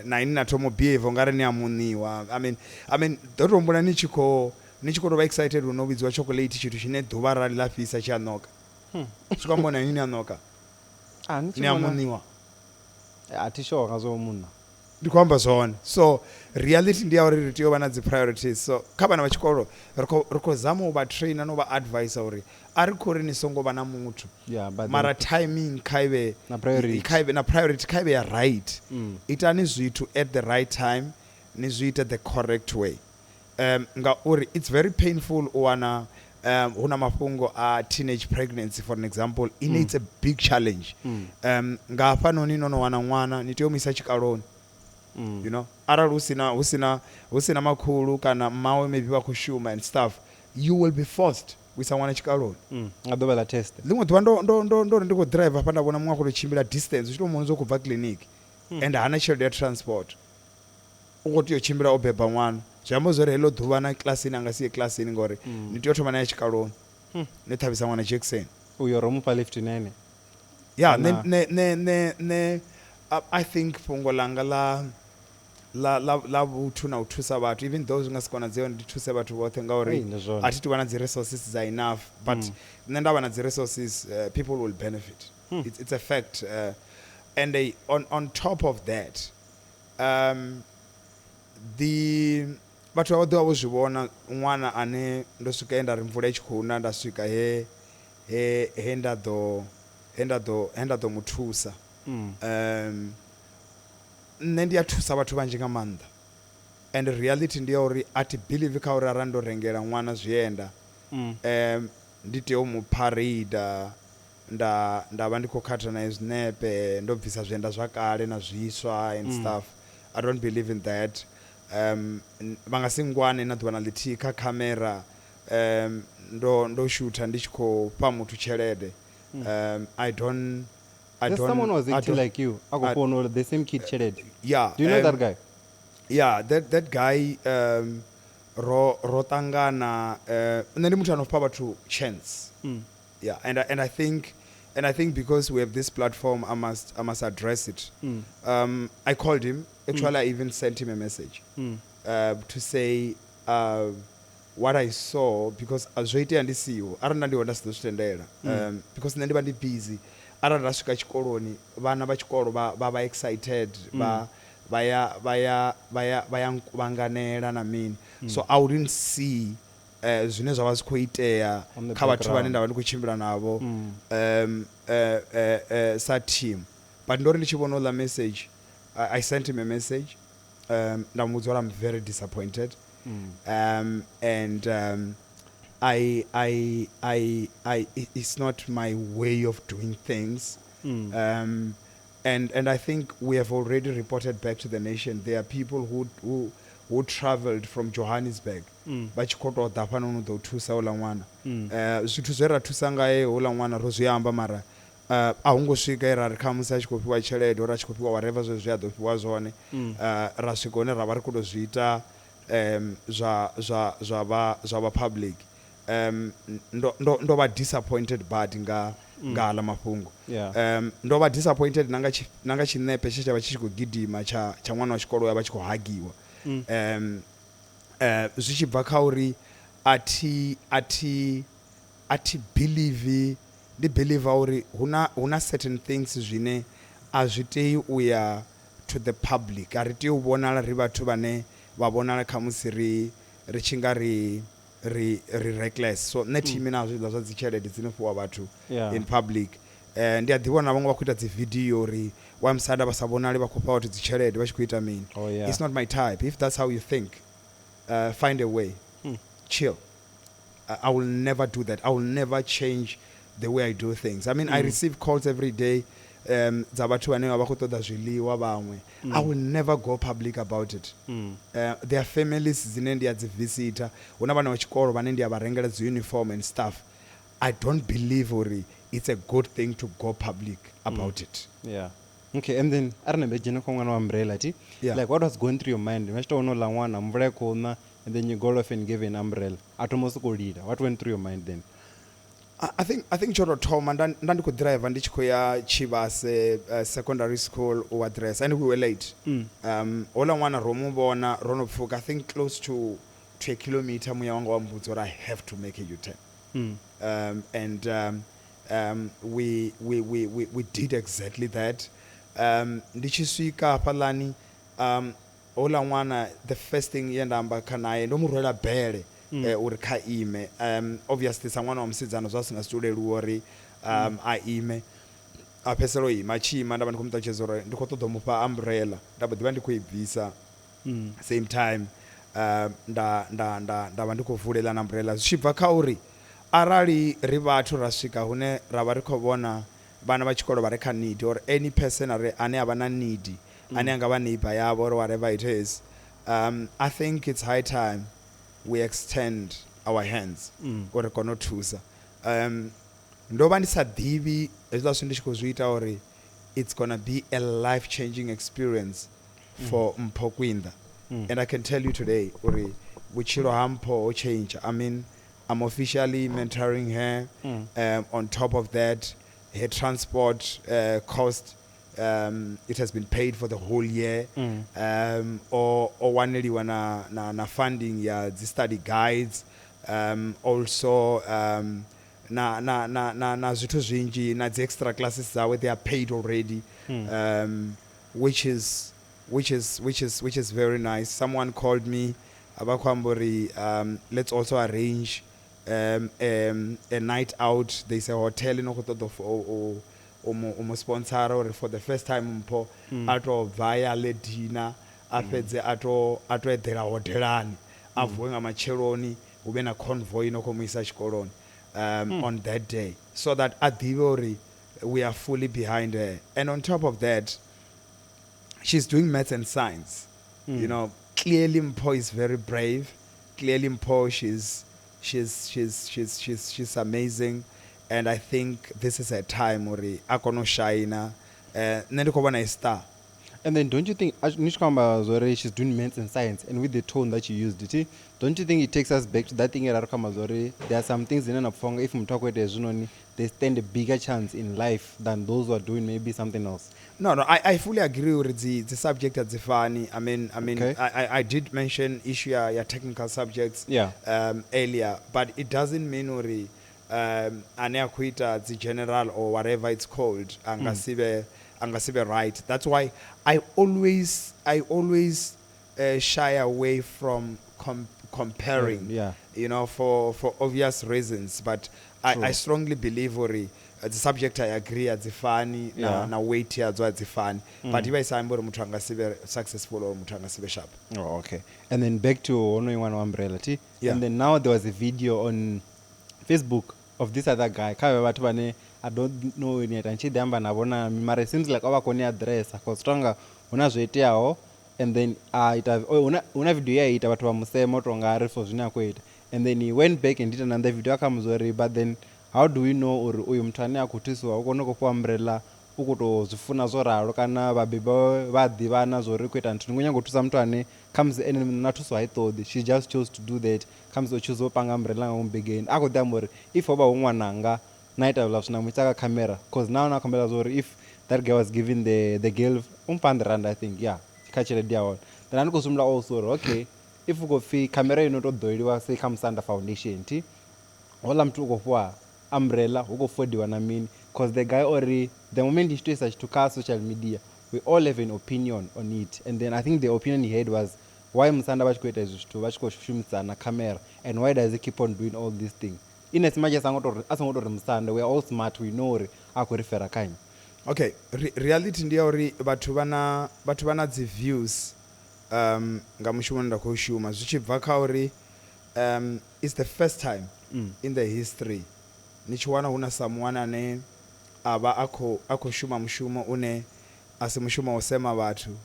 na ini na thoma u behave ungari ni a muṋiwa. I mean, ḓo to humbula ni tshi khou tou vha excited no vhidziwa chocolate, tshithu tshine ḓuvha arali ḽa fhisa tshi a ṋoka. Zwi khou amba na ini ni a ṋoka. Ah, ni tshi Ni a vhona- muṋiwa. A thi sure nga zwo munna. Ndi khou amba zwone. So reality ndi ya uri ri tea u vha na dzi priorities. So kha vhana vha tshikolo ri khou zama u vha trainer no vha advisa uri a ri khou ri ni songo vha na muthu, Yeah, but mara timing kha ive Na priority. Kha ive na priority, kha ive ya right. Itani zwithu at the right time, ni zwi ite the correct way. Ngauri it's very painful u wana hu na mafhungo a teenage pregnancy, for an example, ine it's a big challenge. Nga hafhanoni no no wana ṅwana, ni tea u mu isa tshikaloni. You know, arali hu sina makhulu kana mmawe, maybe vha khou shuma and stuff, you will be forced u isa ṅwana tshikaloni. Nga ḓuvha ḽa test. Ḽiṅwe ḓuvha ndo ri ndi khou drive hafha, nda vhona muṅwe a khou tou tshimbila distance, u tshi tou mona khou bva clinic and hana tshelede ya transport, u khou tea u tshimbila, o beba ṅwana. Zwi amba zwori heḽo ḓuvha na kilasini a nga si ye kilasini, ngori ni tea u thoma na ya tshikaloni, ni ṱhavhisa ṅwana jekiseni. Uyo ro mufha lift nene. Ya, ne I think fhungo langa la vhuthu na u thusa vhathu, even though zwi nga si konadzee ndi thuse vhathu vhoṱhe, ngauri Ei, ndi zwone. a thi tu vha na dzi resources dza enough, but nṋe nda vha na dzi resources, people will benefit. It's a fact. And on top of that, the vhathu vha ḓovha vho zwi vhona ṅwana ane ndo swika he nda ri mvula i tshi khou na, nda swika he nda ḓo mu thusa. Nṋe ndi a thusa vhathu vhanzhi nga maanḓa, and reality ndi ya uri a thi believe kha uri arali ndo rengela ṅwana zwienda, ndi tea u mu parade, nda vha ndi khou khatha naye zwinepe, ndo bvisa zwienda zwa kale na zwiswa and stuff. I don't believe in that. Vha nga si ngwane na ḓuvha na ḽithihi kha khamera ndo shutha ndi tshi khou fha muthu tshelede. I don't I There's don't someone was I acting don't- like you. A khou fona the same kid tshelede. Yeah. Do you know that guy? Yeah, that guy, ro ṱangana. Nṋe ndi muthu ano fha vhathu chance. Yeah, and I think because we have this platform, I must address it. I called him. Actually, I even sent him a message to say what I saw, because zwo itea ndi siho. Arali nda ndi hone, nda si ḓo zwi tendela, because nṋe ndi vha ndi busy. Arali nda swika tshikoloni, vhana vha tshikolo vha excited, vha ya nkuvhanganela na mini, so I wouldn't see zwine zwa vha zwi khou itea On the kha vhathu vhane background. nda vha ndi khou tshimbila navho sa team. But ndo ri ndi tshi vhona uḽa message, I sent him a message, nda mu vhudza uri I'm very disappointed, and it's not my way of doing things. And I think we have already reported back to the nation. There are people who traveled from Johannesburg vha tshi khou tou ḓa hafhanoni u ḓo thusa houḽa ṅwana. Zwithu zwe ra thusa ngae houḽa ṅwana ro zwi amba, mara a hu ngo swika e ra ri khamusi a tshi khou fhiwa tshelede or a tshi khou fhiwa whatever zwe a ḓo fhiwa zwone. Ra swika hune ra vha ri khou tou zwi ita zwa vha public. Ndo vha disappointed bad nga haḽa mafhungo. Ndo vha disappointed na nga tshinepe tshe tsha vha tshi tshi khou gidima tsha ṅwana wa tshikolo ya vha tshi khou hagiwa, zwi tshi bva kha uri a thi believe, ndi believe uri huna certain things zwine a zwi tei u ya to the public. A ri tei u vhonala ri vhathu vhane vha vhonala khamusi ri tshi nga ri reckless. So nṋe thiimi na zwiḽa zwa dzi tshelede dzine fhiwa vhathu in public. Ndi a ḓi vhona vhaṅwe vha khou ita dzi video uri wa musanda vha sa vhonali vha khou fha vhathu dzi tshelede, vha tshi khou ita mini. Oh, yeah. It's not my type. If that's how you think, find a way, chill. I will never do that. I will never change the way I do things. I mean, I receive calls every day dza vhathu vhane vha vha khou ṱoḓa zwiḽiwa vhaṅwe. I will never go public about it. There are families dzine ndi a dzi visita, hu na vhana vha tshikolo vhane ndi a vha rengela dzi uniform and stuff. I don't believe uri it's a good thing to go public about it. Yeah, okay, and then a ri nambe dzhena kha ṅwana wa umbrella ti. Yeah. Like, what was going through your mind vha tshi tou vhona uḽa ṅwana, mvula i khou na, and then you go off and give an umbrella, a thoma u sokou lila? What went through your mind then? I think tsho tou thoma, nda ndi khou driver, ndi tshi khou ya Tshivhase Secondary School u address, and we were late. Houḽa ṅwana ro mu vhona ro no pfuka, I think close to a kilometer. Muya wanga wa mbudza uri I have to make a U-turn. And we did exactly that. Ndi tshi swika hafhaḽani, houḽa ṅwana, the first thing ye nda amba kha naye, ndo mu rwela bele uri kha ime. Obviously sa ṅwana wa musidzana zwa si nga si to leluwa uri a ime, a fhedzisela o ima. A tshi ima, nda vha ndi khou mu ṱalutshedza uri ndi khou ṱoḓa u mufha umbrella, nda mbo ḓi vha ndi khou i bvisa same time. Nda nda nda nda vha ndi khou vulela na umbrella zwi tshi bva kha uri arali ri vhathu ra swika hune ra vha ri khou vhona vhana vha tshikolo vha re kha need or any person are ane a vha na need, ane a nga vha neighbor yavho or whatever it is, I think it's high time we extend our hands uri kone u thusa. Ndo vha ndi sa ḓivhi hezwiḽa zwithu ndi tshi khou zwi ita uri it's gonna be a life changing experience for Mpho Kwinda. And I can tell you today uri vhutshilo ha Mpho ho change. I mean, I'm officially mentoring her. On top of that, her transport cost, it has been paid for the whole year. O waneliwa na funding ya dzi study guides, also na zwithu zwinzhi, na dzi extra classes dzawe, they are paid already, which is very nice. Someone called me vha khou amba uri let's also arrange a night out. There's a hotel ino khou ṱoḓa u mu sponsora uri for the first time Mpho a to bva ya ḽe dinner, a fhedze a to eḓela hodelani, a vuwe nga matsheloni hu vhe na convoy ino khou mu isa tshikoloni on that day, so that a ḓivhe uri we are fully behind her. And on top of that, she's doing maths and science. Clearly Mpho is very brave. Clearly Mpho, she's amazing, and I think this is a time uri a kone u shine. Nṋe ndi khou vhona i star. And then don't you think, ni tshi khou amba zwori she's doing maths and science, and with the tone that she used it, don't you think it takes us back to that thing era ri khou amba zwori there are some things dzine na pfha unga if muthu a khou ita hezwinoni, they stand a bigger chance in life than those who are doing maybe something else? No, I fully agree uri dzi subject a dzi fani. I mean, I did mention issue ya technical subjects earlier, but it doesn't mean uri ane a khou ita dzi general or whatever it's called anga sibe right. That's why I always shy away from comparing for obvious reasons, but True. I strongly believe uri the subject, I agree, a dzi fani na, na weight yadzo a dzi fani, but iva isa ambi uri muthu anga sibe successful or muthu anga sibe sharp. Oh, okay. And then back to honoyu ṅwana wa umbrella ti. Yeah. And then now there was a video on Facebook of this other guy, kha vhe vhathu vhane I don't know ni ita ni tshi ḓi amba navho na, mara it seems like o vha khou ni addressa cause tonga hu na zwo iteaho, and then a ita, oh, hu na video ye a ita, vhathu vha musema u tonga ari for zwine a khou ita, and then he went back and did another video a kha mudza uri, but then how do we know uri uyu muthu ane a khou thusiwa u kone u khou fhiwa umbrella u khou tou zwi funa zwo ralo, kana vhabebi vhawe vha ḓivhana zwo uri khou ita nthu, ni khou nyanga u thusa muthu ane khamusi ene na thuso ha i ṱoḓi, she just chose to do that, khamusi o choose u panga umbrella nga ngomu begeni, a khou ḓi amba uri if ho vha hu ṅwananga na ita zwiḽa zwithu na mu isa kha camera, cause now na khombela zwa uri if that guy was given the girl umfha R100, I think, yeah, kha tshelede ya hone, then a ndi khou sumbula also uri okay, if u khou pfhi khamera ino to ḓoeliwa sei kha Musanda Foundation thi, houḽa muthu u khou fhiwa umbrella, hu khou fodiwa na mini, cause the guy ori the moment tshi to isa tshithu kha social media, we all have an opinion on it, and then I think the opinion he had was, why Musanda vha tshi khou ita izwi zwithu, vha tshi khou shumisana camera, and why does he keep on doing all these things, in as much as a songo tori Musanda, we are all smart, we know uri a khou refera kha nnyi. Okay, reality ndi ya uri vhathu vha na dzi views nga mushumo une nda khou shuma, zwi tshi bva kha uri it's the first time in the history ni tshi wana hu na someone ane a vha a khou shuma mushumo une a si mushumo wa u sema vhathu,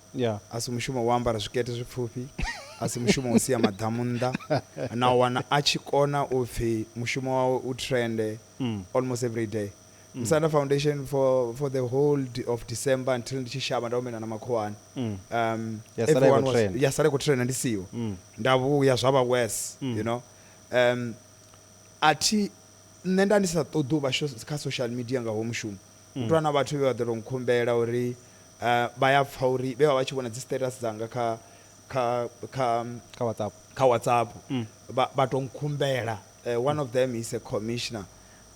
a si mushumo wa ambara zwikete zwipfufhi, a si mushumo wa u sia maḓamu nnḓa, na wana a tshi kona u pfhi mushumo wawe u trende almost every day. Musanda Foundation for the whole of December until ndi tshi shavha nda humela na makhuwani, Ya sala i everyone khou was trend. Ya sala i khou trenda ndi siho, nda vhuya zwa vha worse. A thi nṋe nda ndi sa ṱoḓi u vha kha social media nga ho mushumo mm. hu na vhathu vhe vha ḓo tou nkhumbela uri vha ya pfha uri vhe vha vha tshi vhona dzi status dzanga kha kha WhatsApp. Kha WhatsApp. Vha tou nkhumbela. One of them is a commissioner.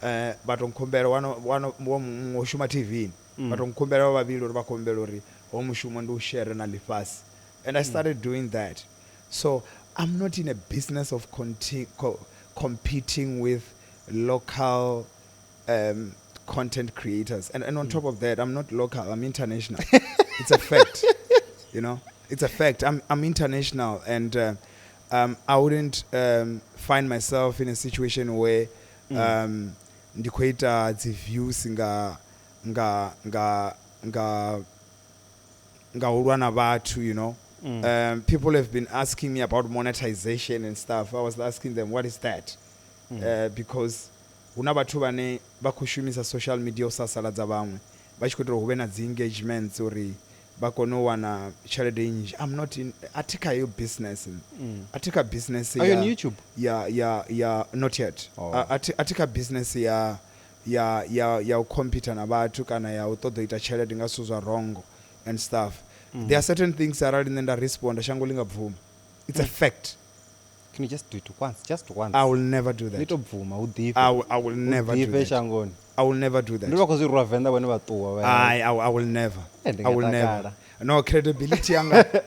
Vha tou nkhumbela, one of muṅwe u shuma TV, vha tou nkhumbela vha vhavhili uri vha khou humbela uri ho mushumo ndi u share na ḽifhasi, and I started doing that. So I'm not in a business of competing with local content creators, and on top of that, I'm not local, I'm international. It's a fact. It's a fact. I'm international, and I wouldn't find myself in a situation where ndi khou ita dzi views nga u lwa na vhathu. People have been asking me about monetization and stuff. I was asking them, what is that? Because hu na vhathu vhane vha khou shumisa social media u sasaladza vhaṅwe, vha tshi khou itela hu vhe na dzi engagements uri vha kone u wana tshelede nnzhi. I'm not in, a thi kha heyo business, a thi kha business. Are you on YouTube? Yeah, not yet. Oh. A thi kha business ya u compete na vhathu kana ya u ṱoḓa u ita tshelede nga zwithu zwa wrong and stuff. There are certain things arali nṋe nda responda, shango ḽi nga bvuma. It's a fact. Can you just do it once, just once? I will never do that. Ni to bvuma hu ḓifhe. I will never do Ḓifhe that. shangoni. I will never do that. Ndi vha khou zwi rwa Venḓa, vhone vha ṱuwa vha ya. I will never. Eh, ndi I will nga never. takala. No, credibility yanga,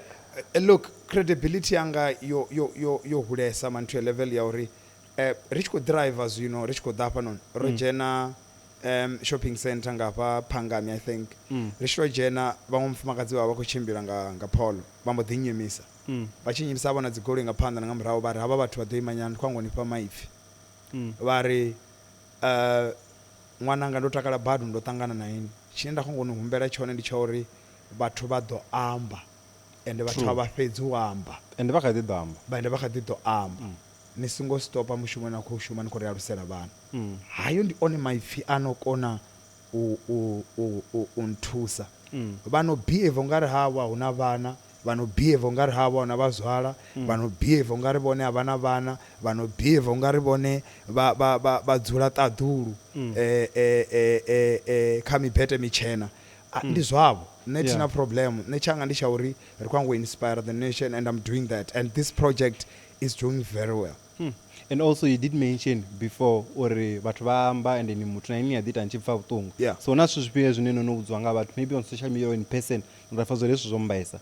look, credibility yanga yo hulesa man to a level ya uri ri tshi khou driver zwino, ri tshi khou ḓa hafhanoni, ro dzhena shopping center ngafha Phangami, I think. Ri tshi to dzhena, vhaṅwe mufumakadzi vha vha khou tshimbila nga Polo, vha mbo ḓi nyimisa. Vha tshi nyimisa, vhona dzigoloi nga phanḓa na nga murahu, vha ri havha vhathu vha ḓo ima nyana, ndi khou angoni fha maipfi. Vha ri, ṅwananga, ndo takala badi ndo ṱangana na ini. Tshine nda khou ngoni humbela tshone ndi tsha uri vhathu vha ḓo amba, ende vhathu True. a vha fhedzi u amba. Ende vha kha ḓi ḓo amba. Ende vha kha ḓi ḓo amba. Ni songo stopa mushumo na khou shuma, ni khou ri alusela vhana. Hayo ndi one maipfi ano kona u nthusa. Vha no behave ungari hawa hu na vhana, vha no behave ungari hawa hu na vhazwala, vha no behave ungari vhone a vha na vhana, vha no behave ungari vhone vha dzula ṱaḓulu, kha mibete mitshena. Ndi zwavho, nṋe thina problem. Nṋe tshanga ndi tsha uri ri khou ngo inspire the nation, and I'm doing that, and this project is doing very well. And also you did mention before uri vhathu vha amba, and ni muthu na ini a ḓi ita ni tshi pfa vhuṱungu. So na zwithu zwifhio zwine no no vhudziwa nga vhathu, maybe on social media or in person, ra pfa zwori hezwi zwo mbaisa?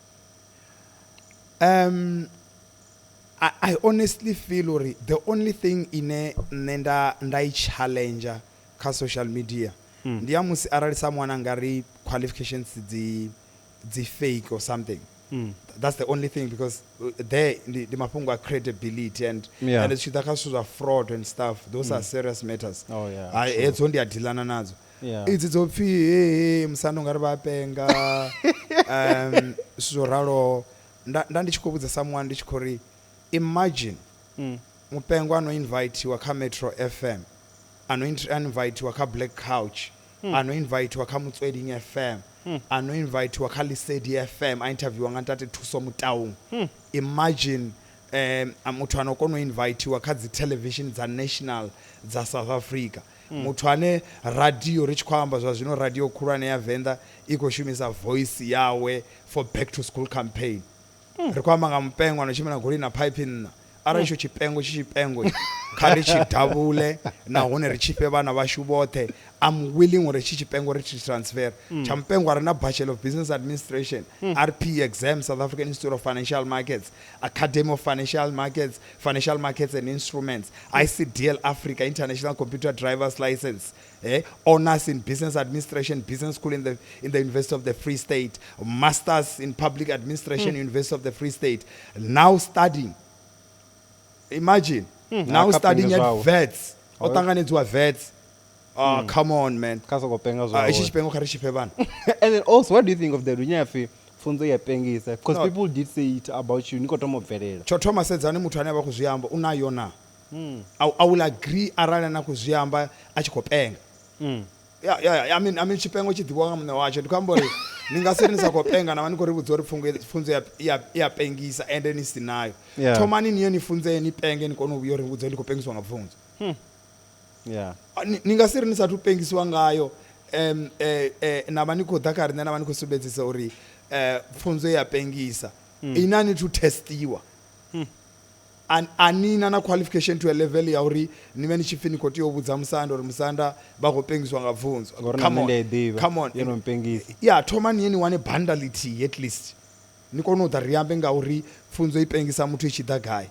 I honestly feel uri the only thing ine nṋe nda i challenge kha social media ndi ya musi arali someone anga ri qualifications dzi fake or something. That's the only thing, because there ndi mafhungo a credibility and and zwi tshi ḓa kha zwithu zwa fraud and stuff, those are serious matters. Oh, yeah, Hai, true. hedzo ndi a dealana nadzo. Idzi dzo pfi he musanda ungari vha penga, zwithu zwo raloho, nda ndi tshi khou vhudza someone, ndi tshi khou ri imagine mupengo ano invitiwa kha Metro FM, ano invitiwa kha Black Couch, ano invitiwa kha Motsweding FM, ano invitiwa kha Lesedi FM, a interviewa nga ntate Thuso Motaung. Imagine muthu ano kona u invitiwa kha dzi television dza national dza South Africa, muthu ane radio, ri tshi khou amba zwa zwino, radio khulwane ya Venḓa i khou shumisa voice yawe for back to school campaign. Ri khou amba nga mupengo ano tshimbila goloi na pipe nṋa. Arali tsho tshipengo tshi tshipengo, kha ri tshi davhule nahone ri tshi fhe vhana vhashu vhoṱhe. I'm willing uri tshi tshipengo ri tshi transfer. Tsha mupengo a re na Bachelor of Business Administration, RP exam, South African Institute of Financial Markets, Academy of Financial Markets, Financial Markets and Instruments, ICDL Africa, International Computer Drivers License, Honors in Business Administration, Business School in the University of the Free State, Masters in Public Administration, University of the Free State, now studying, imagine, now Ah, kha studying penga at zwawe. Wits, o ṱanganedziwa Wits. Oh, come on, man. Kha soko penga Ah, zwawe. itshi tshipengo kha ri tshi fhe vhana. And then also, what do you think of that? Hune pfi pfunzo ya pengisa, because No. people did say it about you ni khou thoma u bvelela. Tsho thoma, sedzani muthu ane a vha khou zwi amba u nayo na. I will agree arali na khou zwi amba a tshi khou penga. Yeah. I mean, tshipengo tshi ḓivhiwa nga muṋe watsho. Ndi khou amba uri ni nga si ri ni sa khou penga na vha ni khou ri vhudza uri pfunzo ya pengisa, ende ni si nayo. Thomani niye ni funzee, ni penge, ni kone u vhuya uri vhudza ndi khou pengiswa nga pfunzo. Ni nga si ri ni sathu pengisiwa ngayo, na vha ni khou ḓa kha riṋe na vha ni khou sumbedzisa uri pfunzo ya pengisa. Ina ni to testiwa. A nina na qualification to a level ya uri ni vhe ni tshi pfi ni khou tea u vhudza musanda uri musanda vha khou pengiswa nga pfunzo. Ngori na Come nṋe on. ndi a i ḓivha. Come on. Yo no mpengisa. Ya, thoma ni ye ni wane banda ḽithihi at least, ni kone u ḓa ri ambe nga uri pfunzo i pengisa muthu i tshi ḓa gai.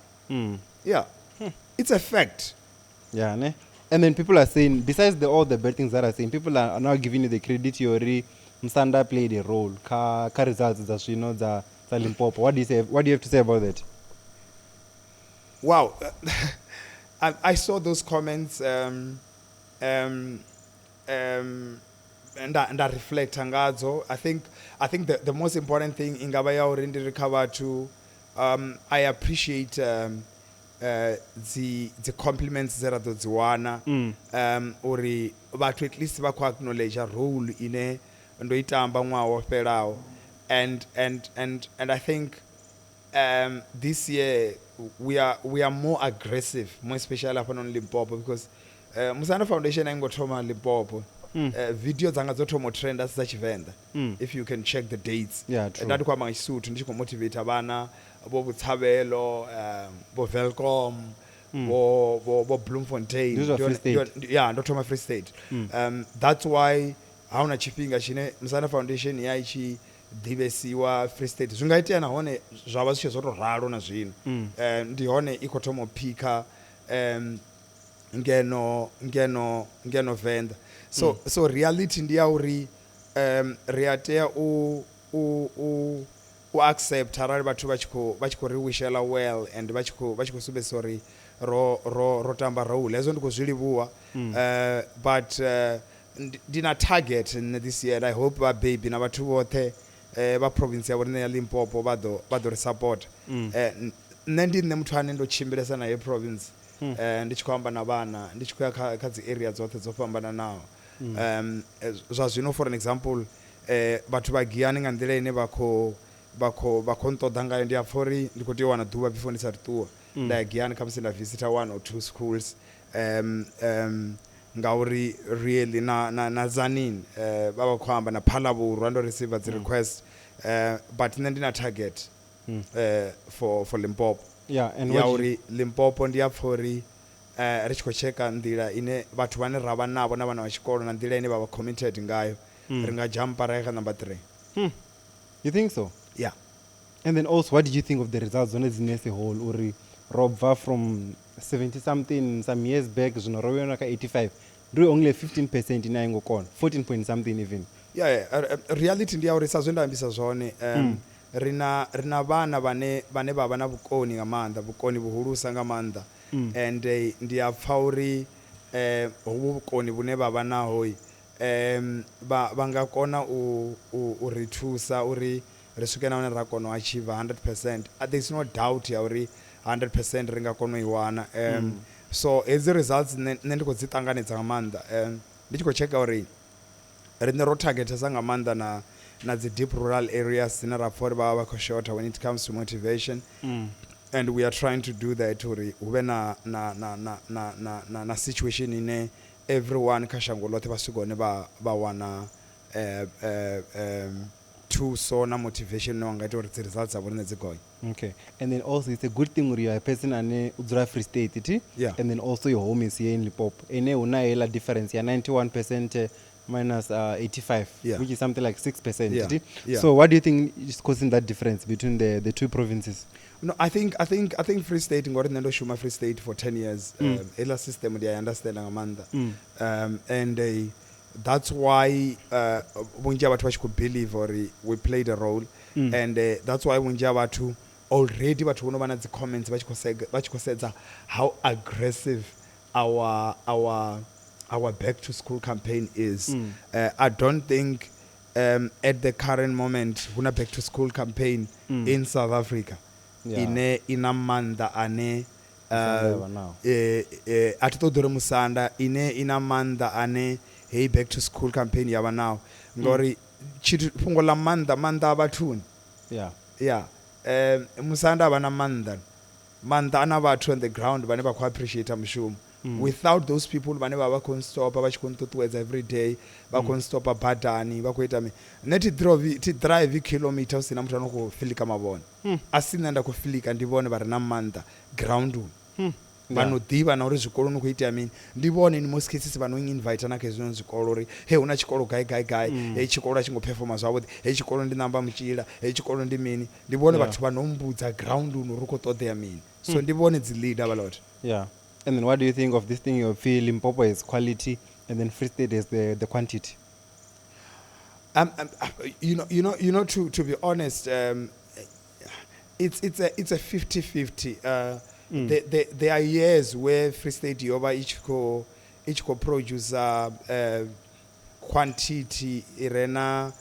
Yeah, it's a fact. Yeah, ne? And then people are saying, besides all the bad things that are saying, people are now giving you the credit yori Musanda played a role ka results dza zwino dza Limpopo. What do you say? What do you have to say about that? Wow. I saw those comments nda reflecta ngadzo. I think the most important thing i nga vha ya uri ndi ri kha vhathu, I appreciate dzi compliments dze ra ḓo dzi wana, uri vhathu at least vha khou acknowledge role ine ndo i tamba ṅwaha wo fhelaho, and I think this year we are more aggressive, more especially hafhanoni Limpopo, because Musanda Foundation a i ngo thoma Limpopo. Video dzanga dzo thoma u trenda dza Tshivenḓa, if you can check the dates. Yeah, true. Nda ndi khou amba nga Tshisuthu, ndi tshi khou motivate vhana vho Vhutshavhelo, vho Welkom, vho Bloemfontein. Ndi zwa Free State. Yeah, ndo thoma Free State. That's why hauna tshifhinga tshine Musanda Foundation ya i tshi ḓivhesiwa Free State, zwi nga itea nahone zwa vha zwi tshi zwo to ralo na zwino. Ndi hone i khou thoma u phikha ngeno Venḓa. So reality ndi ya uri ri a tea u accept arali vhathu vha tshi khou ri wishela well and vha tshi khou sumbedzisa uri ro tamba role. Hezwo ndi khou zwi livhuwa, but ndi na target nṋe this year, and I hope vhabebi na vhathu vhoṱhe vha province ya vhoriṋe ya Limpopo vha ḓo ri support. Nṋe ndi nṋe muthu ane ndo tshimbilesa na heyi province, ndi tshi khou amba na vhana, ndi tshi khou ya kha dzi area dzoṱhe dzo fhambananaho. Zwa zwino, for an example, vhathu vha Giyani, nga nḓila ine vha khou nṱoḓa ngayo, ndi a pfha uri ndi khou tea u wana ḓuvha before ndi sathu ṱuwa nda ya Giyani, khamusi nda visita one or two schools, ngauri really na Tzaneen, vha khou amba na Phalavhurwa, ndo receive dzi request, but nṋe ndi na target for Limpopo. Yeah, and ya what uri Limpopo ndi a pfha uri ri tshi khou tsheka nḓila ine vhathu vhane ra vha navho na vhana vha tshikolo na nḓila ine vha vha committed ngayo, ri nga jumpa ra ya kha number 3. You think so? Yeah. And then also, what did you think of the results dzone dzine as a whole, uri ro bva from 70 something some years back, zwino ro vhuya na kha 85, ndi only 15% ine a i ngo kona, 14 point something even? Yeah, reality ndi ya uri sa zwe nda ambisa zwone, ri na vhana vhane vha vha na vhukoni nga maanḓa, vhukoni vhuhulusa nga maanḓa, and ndi a pfha uri hovhu vhukoni vhune vha vha naho, vha nga kona u ri thusa uri ri swike na hune ra kona u achieve 100%. There is no doubt ya uri 100% ri nga kona u i wana. So hedzi results nṋe ndi khou dzi ṱanganedza nga maanḓa, ndi tshi khou tsheka uri riṋe ro targetesa nga maanḓa na dzi deep rural areas dzine ra pfha uri vha vha vha khou shorta when it comes to motivation, and we are trying to do that uri hu vhe na situation ine everyone kha shango ḽoṱhe vha swika hone vha wana thuso na motivation ine wa nga ita uri dzi results dza vhoriṋe dzi gonye. Okay, and then also it's a good thing uri you are a person ane u dzula Free State ti, and then also your home is here in Limpopo, ene hu na heiḽa difference ya 91% minus 85, which is something like 6%, ti? Yeah. So what do you think is causing that difference between the two provinces? No, I think Free State, ngori nṋe ndo shuma Free State for 10 years. Heiḽa system ndi a understand nga maanḓa. And that's why vhunzhi ha vhathu vha tshi khou believe uri we played a role, and that's why vhunzhi ha vhathu already, vhathu vho no vha na dzi comments vha tshi khou sedza how aggressive our back to school campaign is. I don't think at the current moment huna back to school campaign in South Africa ine ina maanḓa ane Musanda ya vha nao. A thi ṱoḓi uri Musanda ine ina maanḓa ane heyi back to school campaign ya vha nao, ngori tshithu fhungo ḽa maanḓa a vhathuni. Yeah, Musanda vha na maanḓa ana vhathu on the ground vhane vha khou appreciate mushumo. Without those people vhane vha khou nstopa, vha tshi khou nṱuṱuwedza every day, vha khou nstopa badani, vha khou ita mi nṋe thi drive kilometer hu sina muthu ano khou filika mavhone. A si nṋe nda khou filika, ndi vhone vha re na maanḓa grounduni, vha no ḓivha na uri zwikoloni khou itea mini. Ndi vhone in most cases vha no invite na kha hezwinoni zwikolo uri he hu na tshikolo gai gai gai, hei tshikolo a tshi ngo performa zwavhuḓi, hei tshikolo ndi namba mutshila, hei tshikolo ndi mini. Ndi vhone vhathu vha no mbudza grounduni uri khou ṱoḓea mini, so ndi vhone dzi leader vha lot. Yeah. And then what do you think of this thing you feel Limpopo is quality and then Free State is the quantity? To be honest, it's a 50-50. There are years where Free State yo vha i tshi khou producer quantity i re na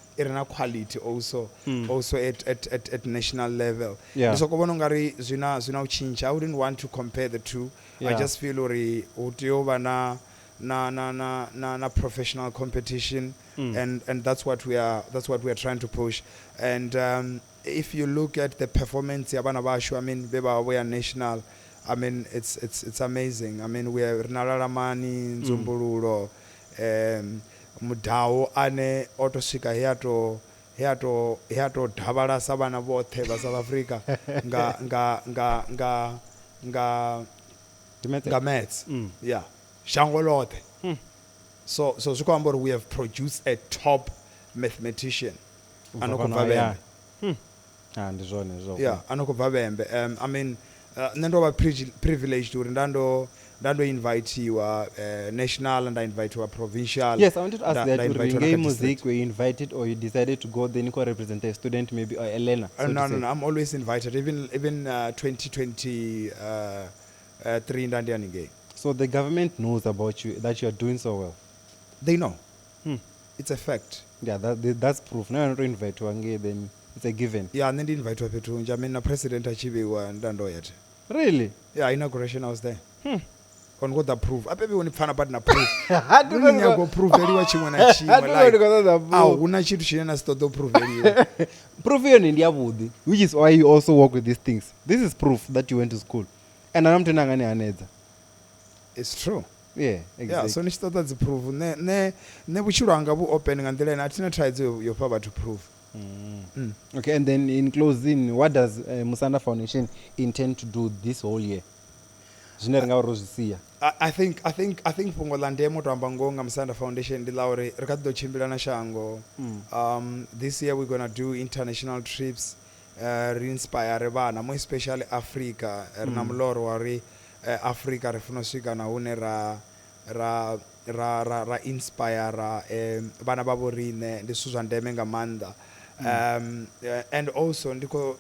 quality also at national level. Ndi soko vhona ungari zwina u tshintsha. I wouldn't want to compare the two. I just feel uri hu tea u vha na professional competition, and that's what we are trying to push. And if you look at the performance ya vhana vhashu, I mean vhe vha vho ya national, I mean it's amazing. I mean we are rina Lalamani, Nzumbululo, Mudau ane oto swika he ato davhalasa vhana vhothe vha South Africa nga nga nga nga nga nga maths. Yeah. Shango lothe. So zwi khou amba uri we have produced a top mathematician. Ano khou bva Vhembe. Ndi zwone zwo. Yeah, ano khou bva Vhembe. I mean nṋe ndo vha privileged uri ndo invitiwa national and I invitiwa provincial. Yes, I wanted to ask that ngei music were you invited or you decided to go then you could represent a student maybe or a learner? So no, I'm always invited. Even 2023 nda ndi haningei. So the government knows about you, that you are doing so well. They know. It's a fact. Yeah, that's proof. Now you're not invited ngei, then it's a given. Yeah, and then invite fhethu hunzhi. I mean na president a tshi vheiwa nda ndo yet. Really? Yeah, inauguration I was there. On got the proof. Ape be pfana but na proof. Ndi nyago proveliwa tshiṅwe na tshiṅwe like. A huna tshithu tshine na si ṱoḓa u proveliwa. Proof yone ndi yavhuḓi, which is why you also work with these things. This is proof that you went to school. And I'm muthu anga ni hanedza. It's true. Yeah, exactly. Yeah, so ni tshi ṱoḓa dzi proof ne vhutshilo hanga vhu open nga nḓila ine a thina thaidzo yo fha vhathu proof. Okay, and then in closing, what does Musanda Foundation intend to do this whole year? Zwine ri nga ro zwi sia. I think fhungo ḽa ndeme to amba ngoho nga Musanda Foundation ndi ḽa uri ri kha ḓi ḓo tshimbila na shango. This year we're going to do international trips, ri inspire vhana, more especially Africa. Ri na muloro wa uri Africa ri funa u swika na hune ra inspire vhana vha vho riṋe. Ndi zwithu zwa ndeme nga maanḓa. And also ndiko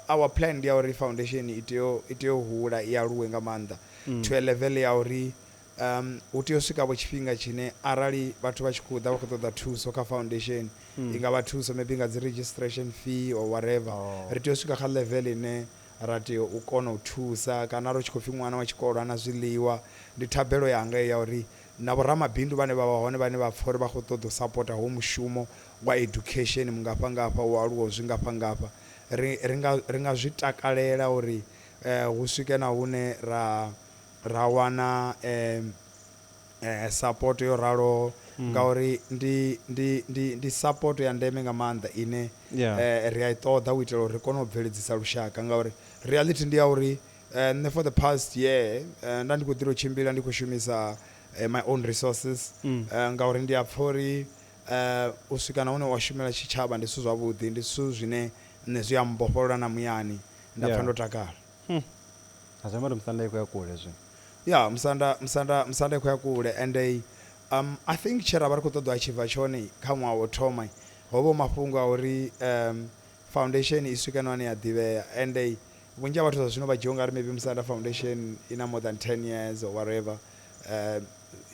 our plan ndi ya uri foundation i tea u hula i aluwe nga maanḓa to a level ya uri hu tea u swika vho tshifhinga tshine arali vhathu vha tshi khou ḓa vha khou ṱoḓa thuso kha foundation, i nga vha thuso maybe nga dzi registration fee or whatever. Ri tea u swika kha level ine ra tea u kona u thusa, kana ro tshi khou pfi ṅwana wa tshikolo ana zwiḽiwa. Ndi thabelo yanga ya uri na vhoramabindu vhane vha vha hone vhane vha pfha uri vha khou ṱoḓa u sapota ho mushumo wa education mungafha ngafha wa aluwa zwi ngafha ngafha, ri nga zwi takalela uri hu swike na hune ra wana support yo ralo, ngauri ndi support ya ndeme nga maanḓa ine ri a i ṱoḓa u itela uri ri kone u bveledzisa lushaka. Ngauri reality ndi ya uri nṋe for the past year nda ndi khou ḓi tshimbila ndi khou shumisa my own resources, ngauri ndi a pfha uri u swika na hune wa shumela tshitshavha ndi zwithu zwavhuḓi, ndi zwithu zwine nṋe zwi a mbofholola na muyani, nda pfha ndo takala. A zwi amba uri Musanda i khou ya kule zwino. Yeah, Musanda i khou ya kule. And I think tshe ra vha ri khou ṱoḓa u achieve tshone kha ṅwaha wo thoma ho vha mafhungo a uri foundation i swike na hune ya ḓivhea. And vhunzhi ha vhathu zwa zwino vha dzhia ungari maybe Musanda Foundation ina more than 10 years or whatever.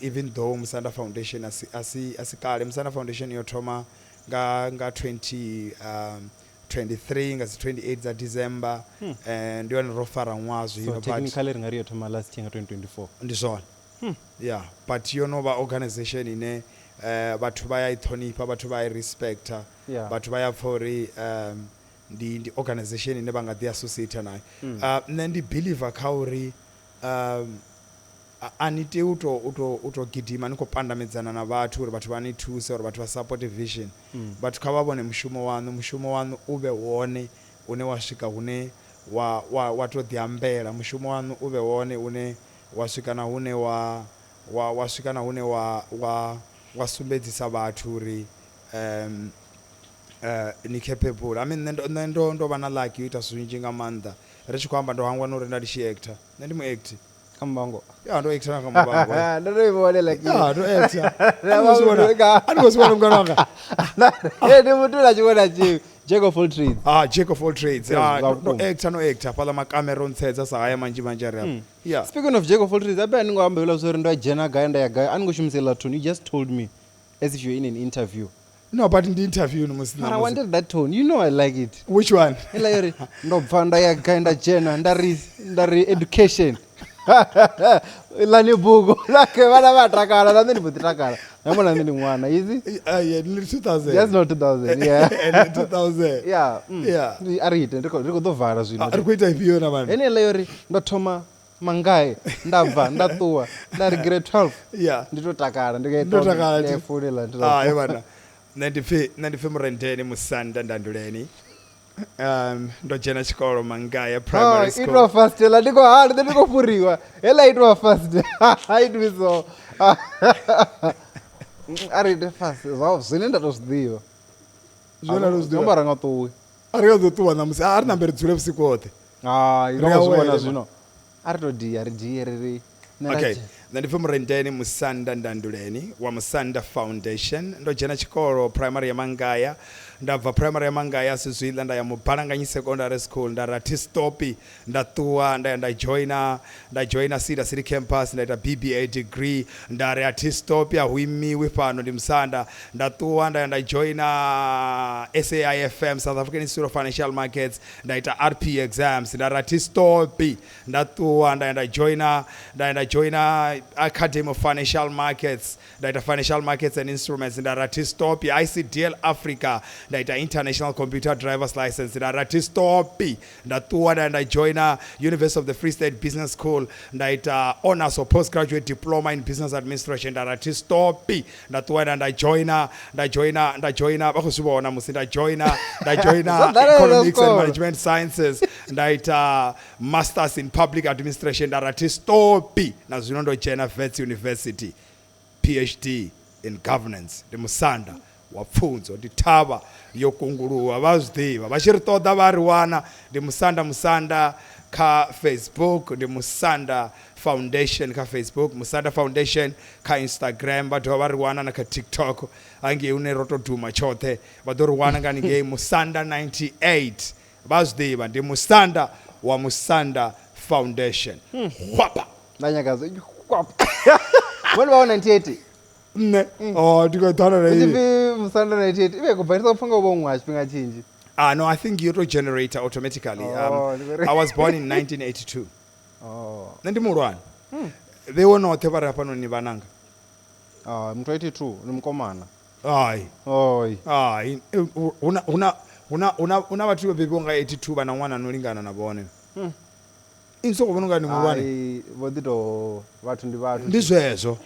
Even though Musanda Foundation asi kale, Musanda Foundation yo thoma nga 2023 nga 28 dza December, ndi yone ro fara ṅwaha zwino. So technically ri nga ri yo thoma last year nga 2024. Ndi zwone. Yeah, but yo no vha organization ine vhathu vha ya i ṱhonifha, vhathu vha i respecta, vhathu vha ya pfha uri ndi organization ine vha nga ḓi associate nayo. Nṋe ndi believer kha uri a ni tei u to gidima ni khou pandamedzana na vhathu uri vhathu vha ni thuse, uri vhathu vha support vision. Vhathu kha vha vhone mushumo waṋu u vhe wone une wa swika hune wa to ḓiambela. Mushumo waṋu u vhe wone une wa swika na hune wa swika na hune wa sumbedzisa vhathu uri ni capable. I mean nṋe ndo vha na lucky yo ita zwithu zwinzhi nga maanḓa. Ri tshi khou amba ndo hangwa na uri nda ndi tshi actor. Nṋe ndi mu actor. Kha Muvhango. Yeah, ndo actor na kha Muvhango. Ndo to i vhona like. Yeah, ndo actor. A ni khou zwi vhona mungana wanga? Ndi muthu na tshiṅwe na tshiṅwe. Jack of all trades. Ah, jack of all trades. Yes, Ah, zwa no vhukuma. actor, no actor fhaḽa makamera o ntsedza sa haya manzhi manzhi a ri afha. Yeah. Speaking of jack of all trades, abe a ni ngo amba hezwiḽa zwa uri ndo dzhena gai nda ya gai, a ni ngo shumisa iḽa tone. You just told me as if you're in an interview. No, but ndi interview no musi But I na musi. wanted that tone. You know I like it. Which one? Iḽa yo ri ndo bva nda ya gai nda dzhena nda ri education. Iḽani bugu like vhana vha takala na nṋe ndi mbo ḓi takala. Na mona nṋe ndi ṅwana, easy. Yeah, ndi 2000. Just not 2000, yeah. And 2000. Yeah. Mm. Yeah. A ri ite, ri khou ḓo vala zwino. Ah, ri khou ita ifhio na vhana? Heneiḽa yo ri ndo thoma mangae nda bva nda ṱuwa nda ri grade 12. Yeah. Ndi to takala, ndi Ndo takala ndi thi. fulela ndi Ah, he vhana. Nṋe ndi pfi Murendeni Musanda Ndanduleni. Ndo dzhena tshikolo Mangaya Primary School. Itwa fast ela ndi khou hana, nṋe ndi khou fhuriwa. Hela itwa fast. Itwi so. A ri ite fast zwa zwine nda to zwi ḓivha. Zwine nda to zwi ḓivha. Amba ra nga ṱuwi. A ri nga ḓo ṱuwa ṋamusi, a ri nambe ri dzule vhusiku hoṱhe. Hai, Ri ro zwi awele, vhona ma. zwino. A ri to dia, ri die ri ri. Nṋe nda Okay, dzhia. nṋe ndi pfi Murendeni Musanda Ndanduleni wa Musanda Foundation. Ndo dzhena tshikolo primary ya Mangaya, nda bva primary ya Mangaya si zwiḽa nda ya Mubalanganyi Secondary School, nda ra thi stopi, nda ṱuwa nda ya nda joina Cedar City Campus, nda ita BBA degree, nda ri a thi stopi, a hu imiwi fhano ndi Musanda. Nda ṱuwa nda ya nda joina SAIFM, South African Institute of Financial Markets, nda ita RP exams, nda ra thi stopi, nda ṱuwa nda ya nda joina, nda ya nda joina Academy of Financial Markets, nda ita Financial Markets and Instruments, nda ra thi stopi, ICDL Africa, nda ita International Computer Drivers License, nda ra thi stopi, nda ṱuwa nda ya nda joina University of the Free State Business School, nda ita honors or postgraduate diploma in business administration, nda ra thi stopi, nda ṱuwa nda ya nda joina, nda joina, nda joina, vha khou zwi vhona musi nda joina, nda joina Zwo ḓalesa Economics and zwikolo. Management Sciences, nda ita Masters in Public Administration, nda ra thi stopi, na zwino ndo dzhena Wits University, PhD in Governance. Ndi Musanda wa pfunzo, ndi thavha yo kunguluwa, vha zwi ḓivha, vha tshi ri ṱoḓa vha ri wana. Ndi Musanda Musanda kha Facebook, ndi Musanda Foundation kha Facebook, Musanda Foundation kha Instagram, vha dovha vha ri wana na kha TikTok hangei hune ro to duma tshoṱhe, vha ḓo ri wana nga haningei Musanda 98, vha zwi ḓivha, ndi Musanda wa Musanda Foundation. Hwapa. Nda nyaga zwo, hwapa. Vhone vha 98. Nṋe, oh, ndi khou ḓana na Hu tshi iwe. pfi Musanda 98, i vhe khou bva, ndi soko pfa nga u vho ṅwaha tshifhinga tshinzhi. No, I think you to generate automatically. Oh, ndi khou ri- I was born in 1982. Oh. Nṋe ndi muhulwane. Vheiwe noṱhe vha re hafhanoni vhananga. Ah, muthu wa 82 ndi mukomana. Hai. Oi. Hai, huna vhathu vho bebiwaho nga 82 vha na ṅwana no lingana na vhone. Ini soko vhona unga ni muhulwane. Hai, vho ḓi to vhathu ndi vhathu. Ndi zwezwo.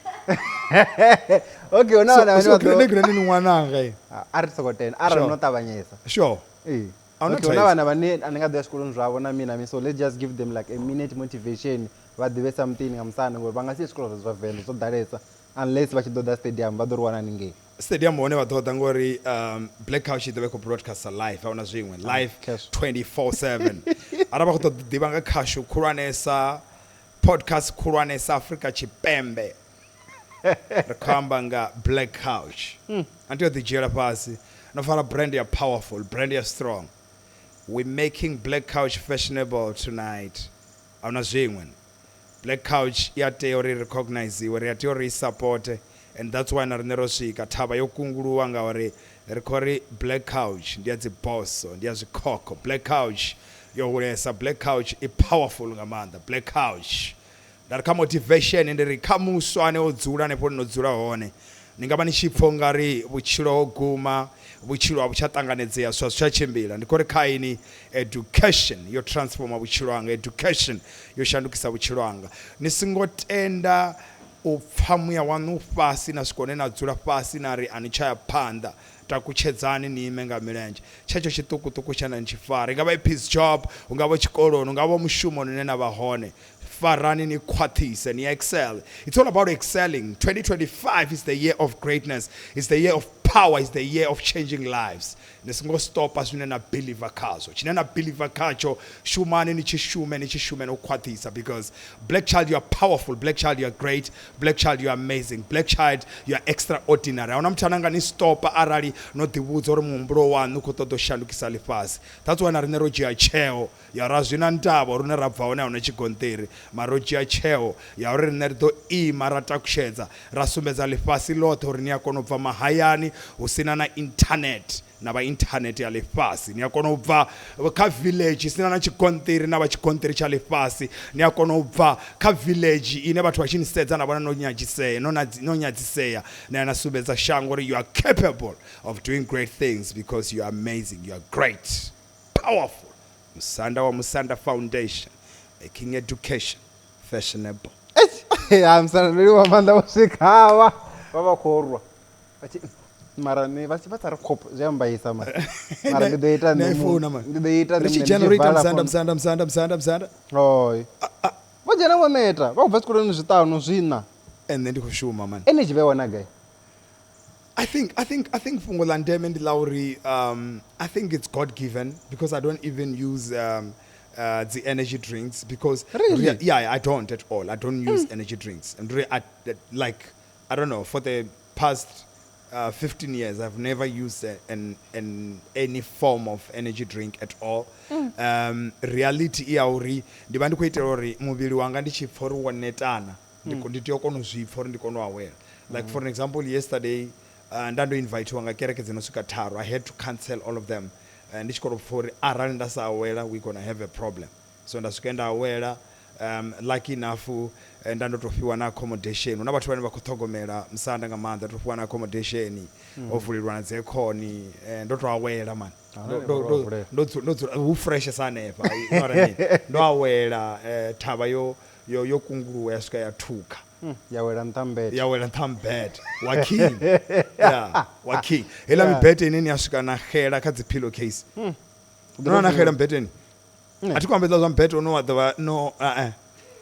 Okay, huna vhana vhane So vha ḓo grande grande ni ṅwananga, eh. Ah, a ri soko tenda, arali Sure. no ṱavhanyesa. Sure. Ee. A huna Okay, huna thaidzo. vhana vhane a ni nga ḓo ya zwikoloni zwavho na mina, so let's just give them like a minute motivation, vha ḓivhe something nga Musanda, ngori vha nga si ye zwikolo zwa Venḓa zwo ḓalesa unless vha tshi ḓo ḓa stadium vha ḓo ri wana haningei. Stadium hone vha ḓo ḓa ngori, Black Couch i ḓo vha i khou broadcasta live, a huna zwiṅwe, live cash. 24/7. Arali vha khou ṱoḓa u ḓivha nga khashu khulwanesa, podcast khulwanesa Afrika Tshipembe, ri khou amba nga Black Couch. A tea u ḓi dzhiela fhasi, no fara brand ya powerful, brand ya strong. We making Black Couch fashionable tonight. A huna zwiṅwe. Black Couch ya tea uri recognize-iwe, ri a tea uri i support, and that's why na riṋe ro swika thavha yo kunguluwa ngauri ri khou ri Black Couch ndi ya dzi bosso, ndi ya zwikhokho. Black Couch yo hulesa, Black Couch i powerful nga maanḓa. Black Couch nda ri kha motivation, ndi ri kha muswa ane o dzula hanefho no dzula hone, ni nga vha ni tshi pfha ungari vhutshilo ho guma, vhutshilo a vhu tsha ṱanganedzea, zwithu a zwi tsha tshimbila. Ndi khou ri kha ini education yo transforma vhutshilo hanga, education yo shandukisa vhutshilo hanga. Ni songo tenda u pfha muya waṋu fhasi na swika hune na dzula fhasi na ri a ni tsha ya phanḓa. Takutshedzani ni ime nga milenzhe, tshetsho tshiṱukuṱuku tshe na ni tshi fara, i nga vha i piece job, hu nga vha tshikoloni, hu nga vha mushumoni une na vha hone, farani ni khwaṱhise, ni excel. It's all about excelling. 2025 is the year of greatness. It's the year of power, is the year of changing lives. Ni songo stopa zwine na believer khazwo, tshine na believer khatsho shumani, ni tshi shume, ni tshi shume na u khwaṱhisa, because black child, you are powerful. Black child, you are great. Black child, you are amazing. Black child, you are extraordinary. Ahuna muthu ane anga ni stopa arali no ḓivhudza uri muhumbulo waṋu u khou ṱoḓa u shandukisa ḽifhasi. That's why na riṋe ro dzhia tsheo ya uri a zwi na ndavha uri hune ra bva hone a huna tshigonṱiri, mara ro dzhia tsheo ya uri riṋe ri ḓo ima ra takutshedza ra sumbedza ḽifhasi ḽoṱhe uri ni a kona u bva mahayani hu sina na internet na vha internet ya ḽifhasi, ni a kona u bva kha village isina na tshigonṱiri na vha tshigonṱiri tsha ḽifhasi, ni a kona u bva kha village ine vhathu vha tshi ni sedza na vhona no nyadzisea, no nyadzisea, na ya na sumbedza shango uri you are capable of doing great things because you are amazing, you are great, powerful. Musanda wa Musanda Foundation, making education fashionable. Ya musanda, ndi livhuwa maanḓa vho swika vha khou rwa vha tshi mara ni vha sa ri khop zwi a mbaisa mara mara ndi ḓo ita nṋe funa man. Ndi ḓo ita ri tshi dzhena ro ita musanda, musanda, musanda, musanda, musanda. Oi vho dzhena vho neta vha khou bva tshikoloni zwiṱanu zwiṋa. Nṋe ndi khou shuma man. Energy vha i wana gai? I think fhungo ḽa ndeme ndi ḽa uri I think it's God given, because I don't even use the energy drinks because Really? Yeah, I don't at all. I don't use energy drinks and I, like, I don't know, for the past 15 years I've never used an any form of energy drink at all. Reality i ya uri ndi vha ndi khou itela uri muvhili wanga ndi tshi pfa uri wo netana, ndi tea u kona u zwi pfa uri ndi kone u awela. Like, for an example, yesterday nda ndo invitiwa nga kereke dzi no swika tharu. I had to cancel all of them. Ndi tshi khou tou pfa uri arali nda sa awela, we gonna have a problem. So nda swika nda awela. Lucky enough, nda ndo to fhiwa na accommodation. Hu na vhathu vhane vha khou ṱhogomela musanda nga maanḓa, to fhiwa na accommodation, o vulelwa na dzi aircon, ndo to awela man. Ah, Ndo vulelwa. Ndo dzula hu fresh sa hanefha, you know what I mean? Ndo awela, thavha yo kunguluwa ya swika ya thukha. Ya wela nṱha mbete. Ya wela nṱha mbete wa king, yeah, wa king heiḽa mibete ine ni ya swika na xela kha dzi pillow case, no na xela mbeteni. A thi khou ambedza zwa mbete une wa ḓovha no eh.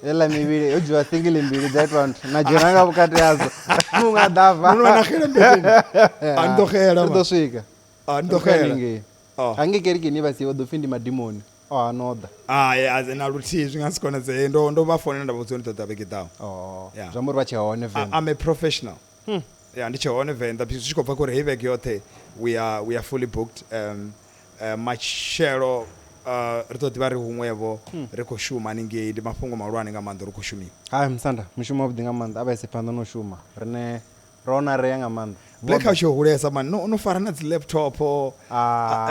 Heiḽa mivhili ho dzhiwa single mbili dza itwa nthu na dzhena nga vhukati hadzo muṅwe a ḓa No na xela mbeteni, a ni ḓo xela ri ḓo man. swika. A ni ḓo xela. Haningei. Oh. Hangei kerekeni vha si vha ḓo pfhi ndi madimoni o hano ḓa. Ai, a na luthihi zwi nga si konadzee. Ndo vha founela nda vhudza uri ndi ḓo ḓa vhege ḓaho. Oh. Yeah. Zwi amba uri vha tshe hone Venḓa. I'm a professional. Yeah, ndi tshe hone Venḓa, zwi tshi khou bva kha uri heyi vhege yoṱhe we are fully booked. Matshelo ri ḓo ḓivha ri huṅwevho ri khou shuma haningei, ndi mafhungo mahulwane nga maanḓa uri khou shumiwa. Hai musanda, mushumo wavhuḓi nga maanḓa, a vha ise phanḓa no shuma, rine ro na rea nga maanḓa. Black House yo hulesa man, no fara na dzi laptop. Ah,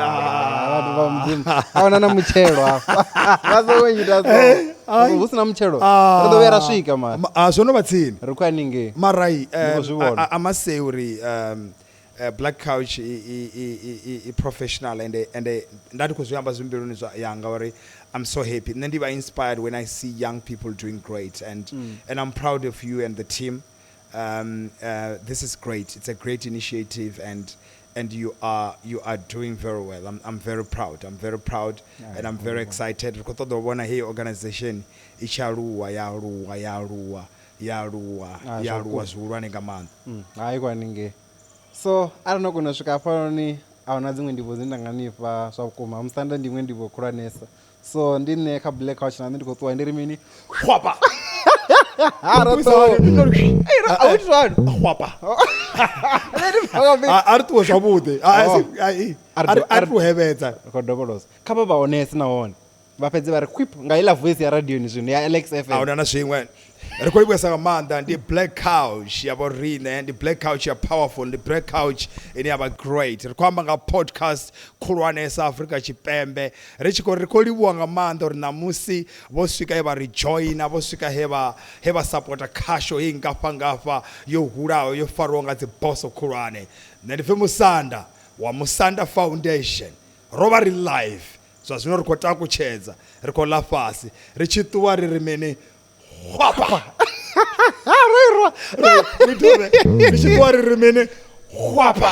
vhathu vha mudzimu a huna na mutshelo hafha, vha songo ita so hu sina mutshelo ri ḓo vhuya ra swika mara. Zwo no vha tsini. Ri khou haningei. Mara Ndi khou zwi vhona. I must say uri Black Couch i professional and nda ndi khou zwi amba zwimbiluni zwa yanga uri I'm so happy. Nṋe ndi vha inspired when I see young people doing great and I'm proud of you and the team. This is great. It's a great initiative and you are doing very well. I'm very proud. I'm very proud and I'm very excited. Ri khou ṱoḓa u vhona heyi organization i tshi aluwa, ya aluwa, ya aluwa, ya aluwa, Ah, ya aluwa zwa zwihulwane nga maanḓa. Hai kwa haningei, so arali no kona u swika hafhanoni a huna dziṅwe ndivho dzine nda nga nifha zwa vhukuma musanda, ndi iṅwe ndivho khulwanesa. So ndi nṋe kha Black Couch na nṋe ndi khou ṱuwa, ndi ri mini? Hwapa. Ha, ro ṱuwa. A hu itwa hani? Hwapa. A ri ṱuwe zwavhuḓi. Oh. A ri tou hevhedza. Ri khou dovholosa kha vha vha honese nahone vha fhedze vha ri quip nga iḽa voice ya radioni zwino ya Alex FM. A huna na zwiṅwe, ri khou livhuwesa nga maanḓa. Ndi Black Couch ya vho riṋe, ndi Black Couch ya powerful, ndi Black Couch ine ya vha great. Ri khou amba nga podcast khulwanesa Afrika Tshipembe. Ri tshi khou ri khou livhuwa nga maanḓa uri ṋamusi vho swika he vha ri joina, vho swika he vha sapota khasho heyi ngafha ngafha yo hulaho yo fariwaho nga dzi boso khulwane. Nṋe ndi pfi Musanda wa Musanda Foundation. Ro vha ri live zwa zwino, ri khou takutshedza, ri khou ḽa fhasi, ri tshi ṱuwa ri ri mini? Hwapa. Ri dovhe, ri tshi ṱuwa ri ri mini? Hwapa.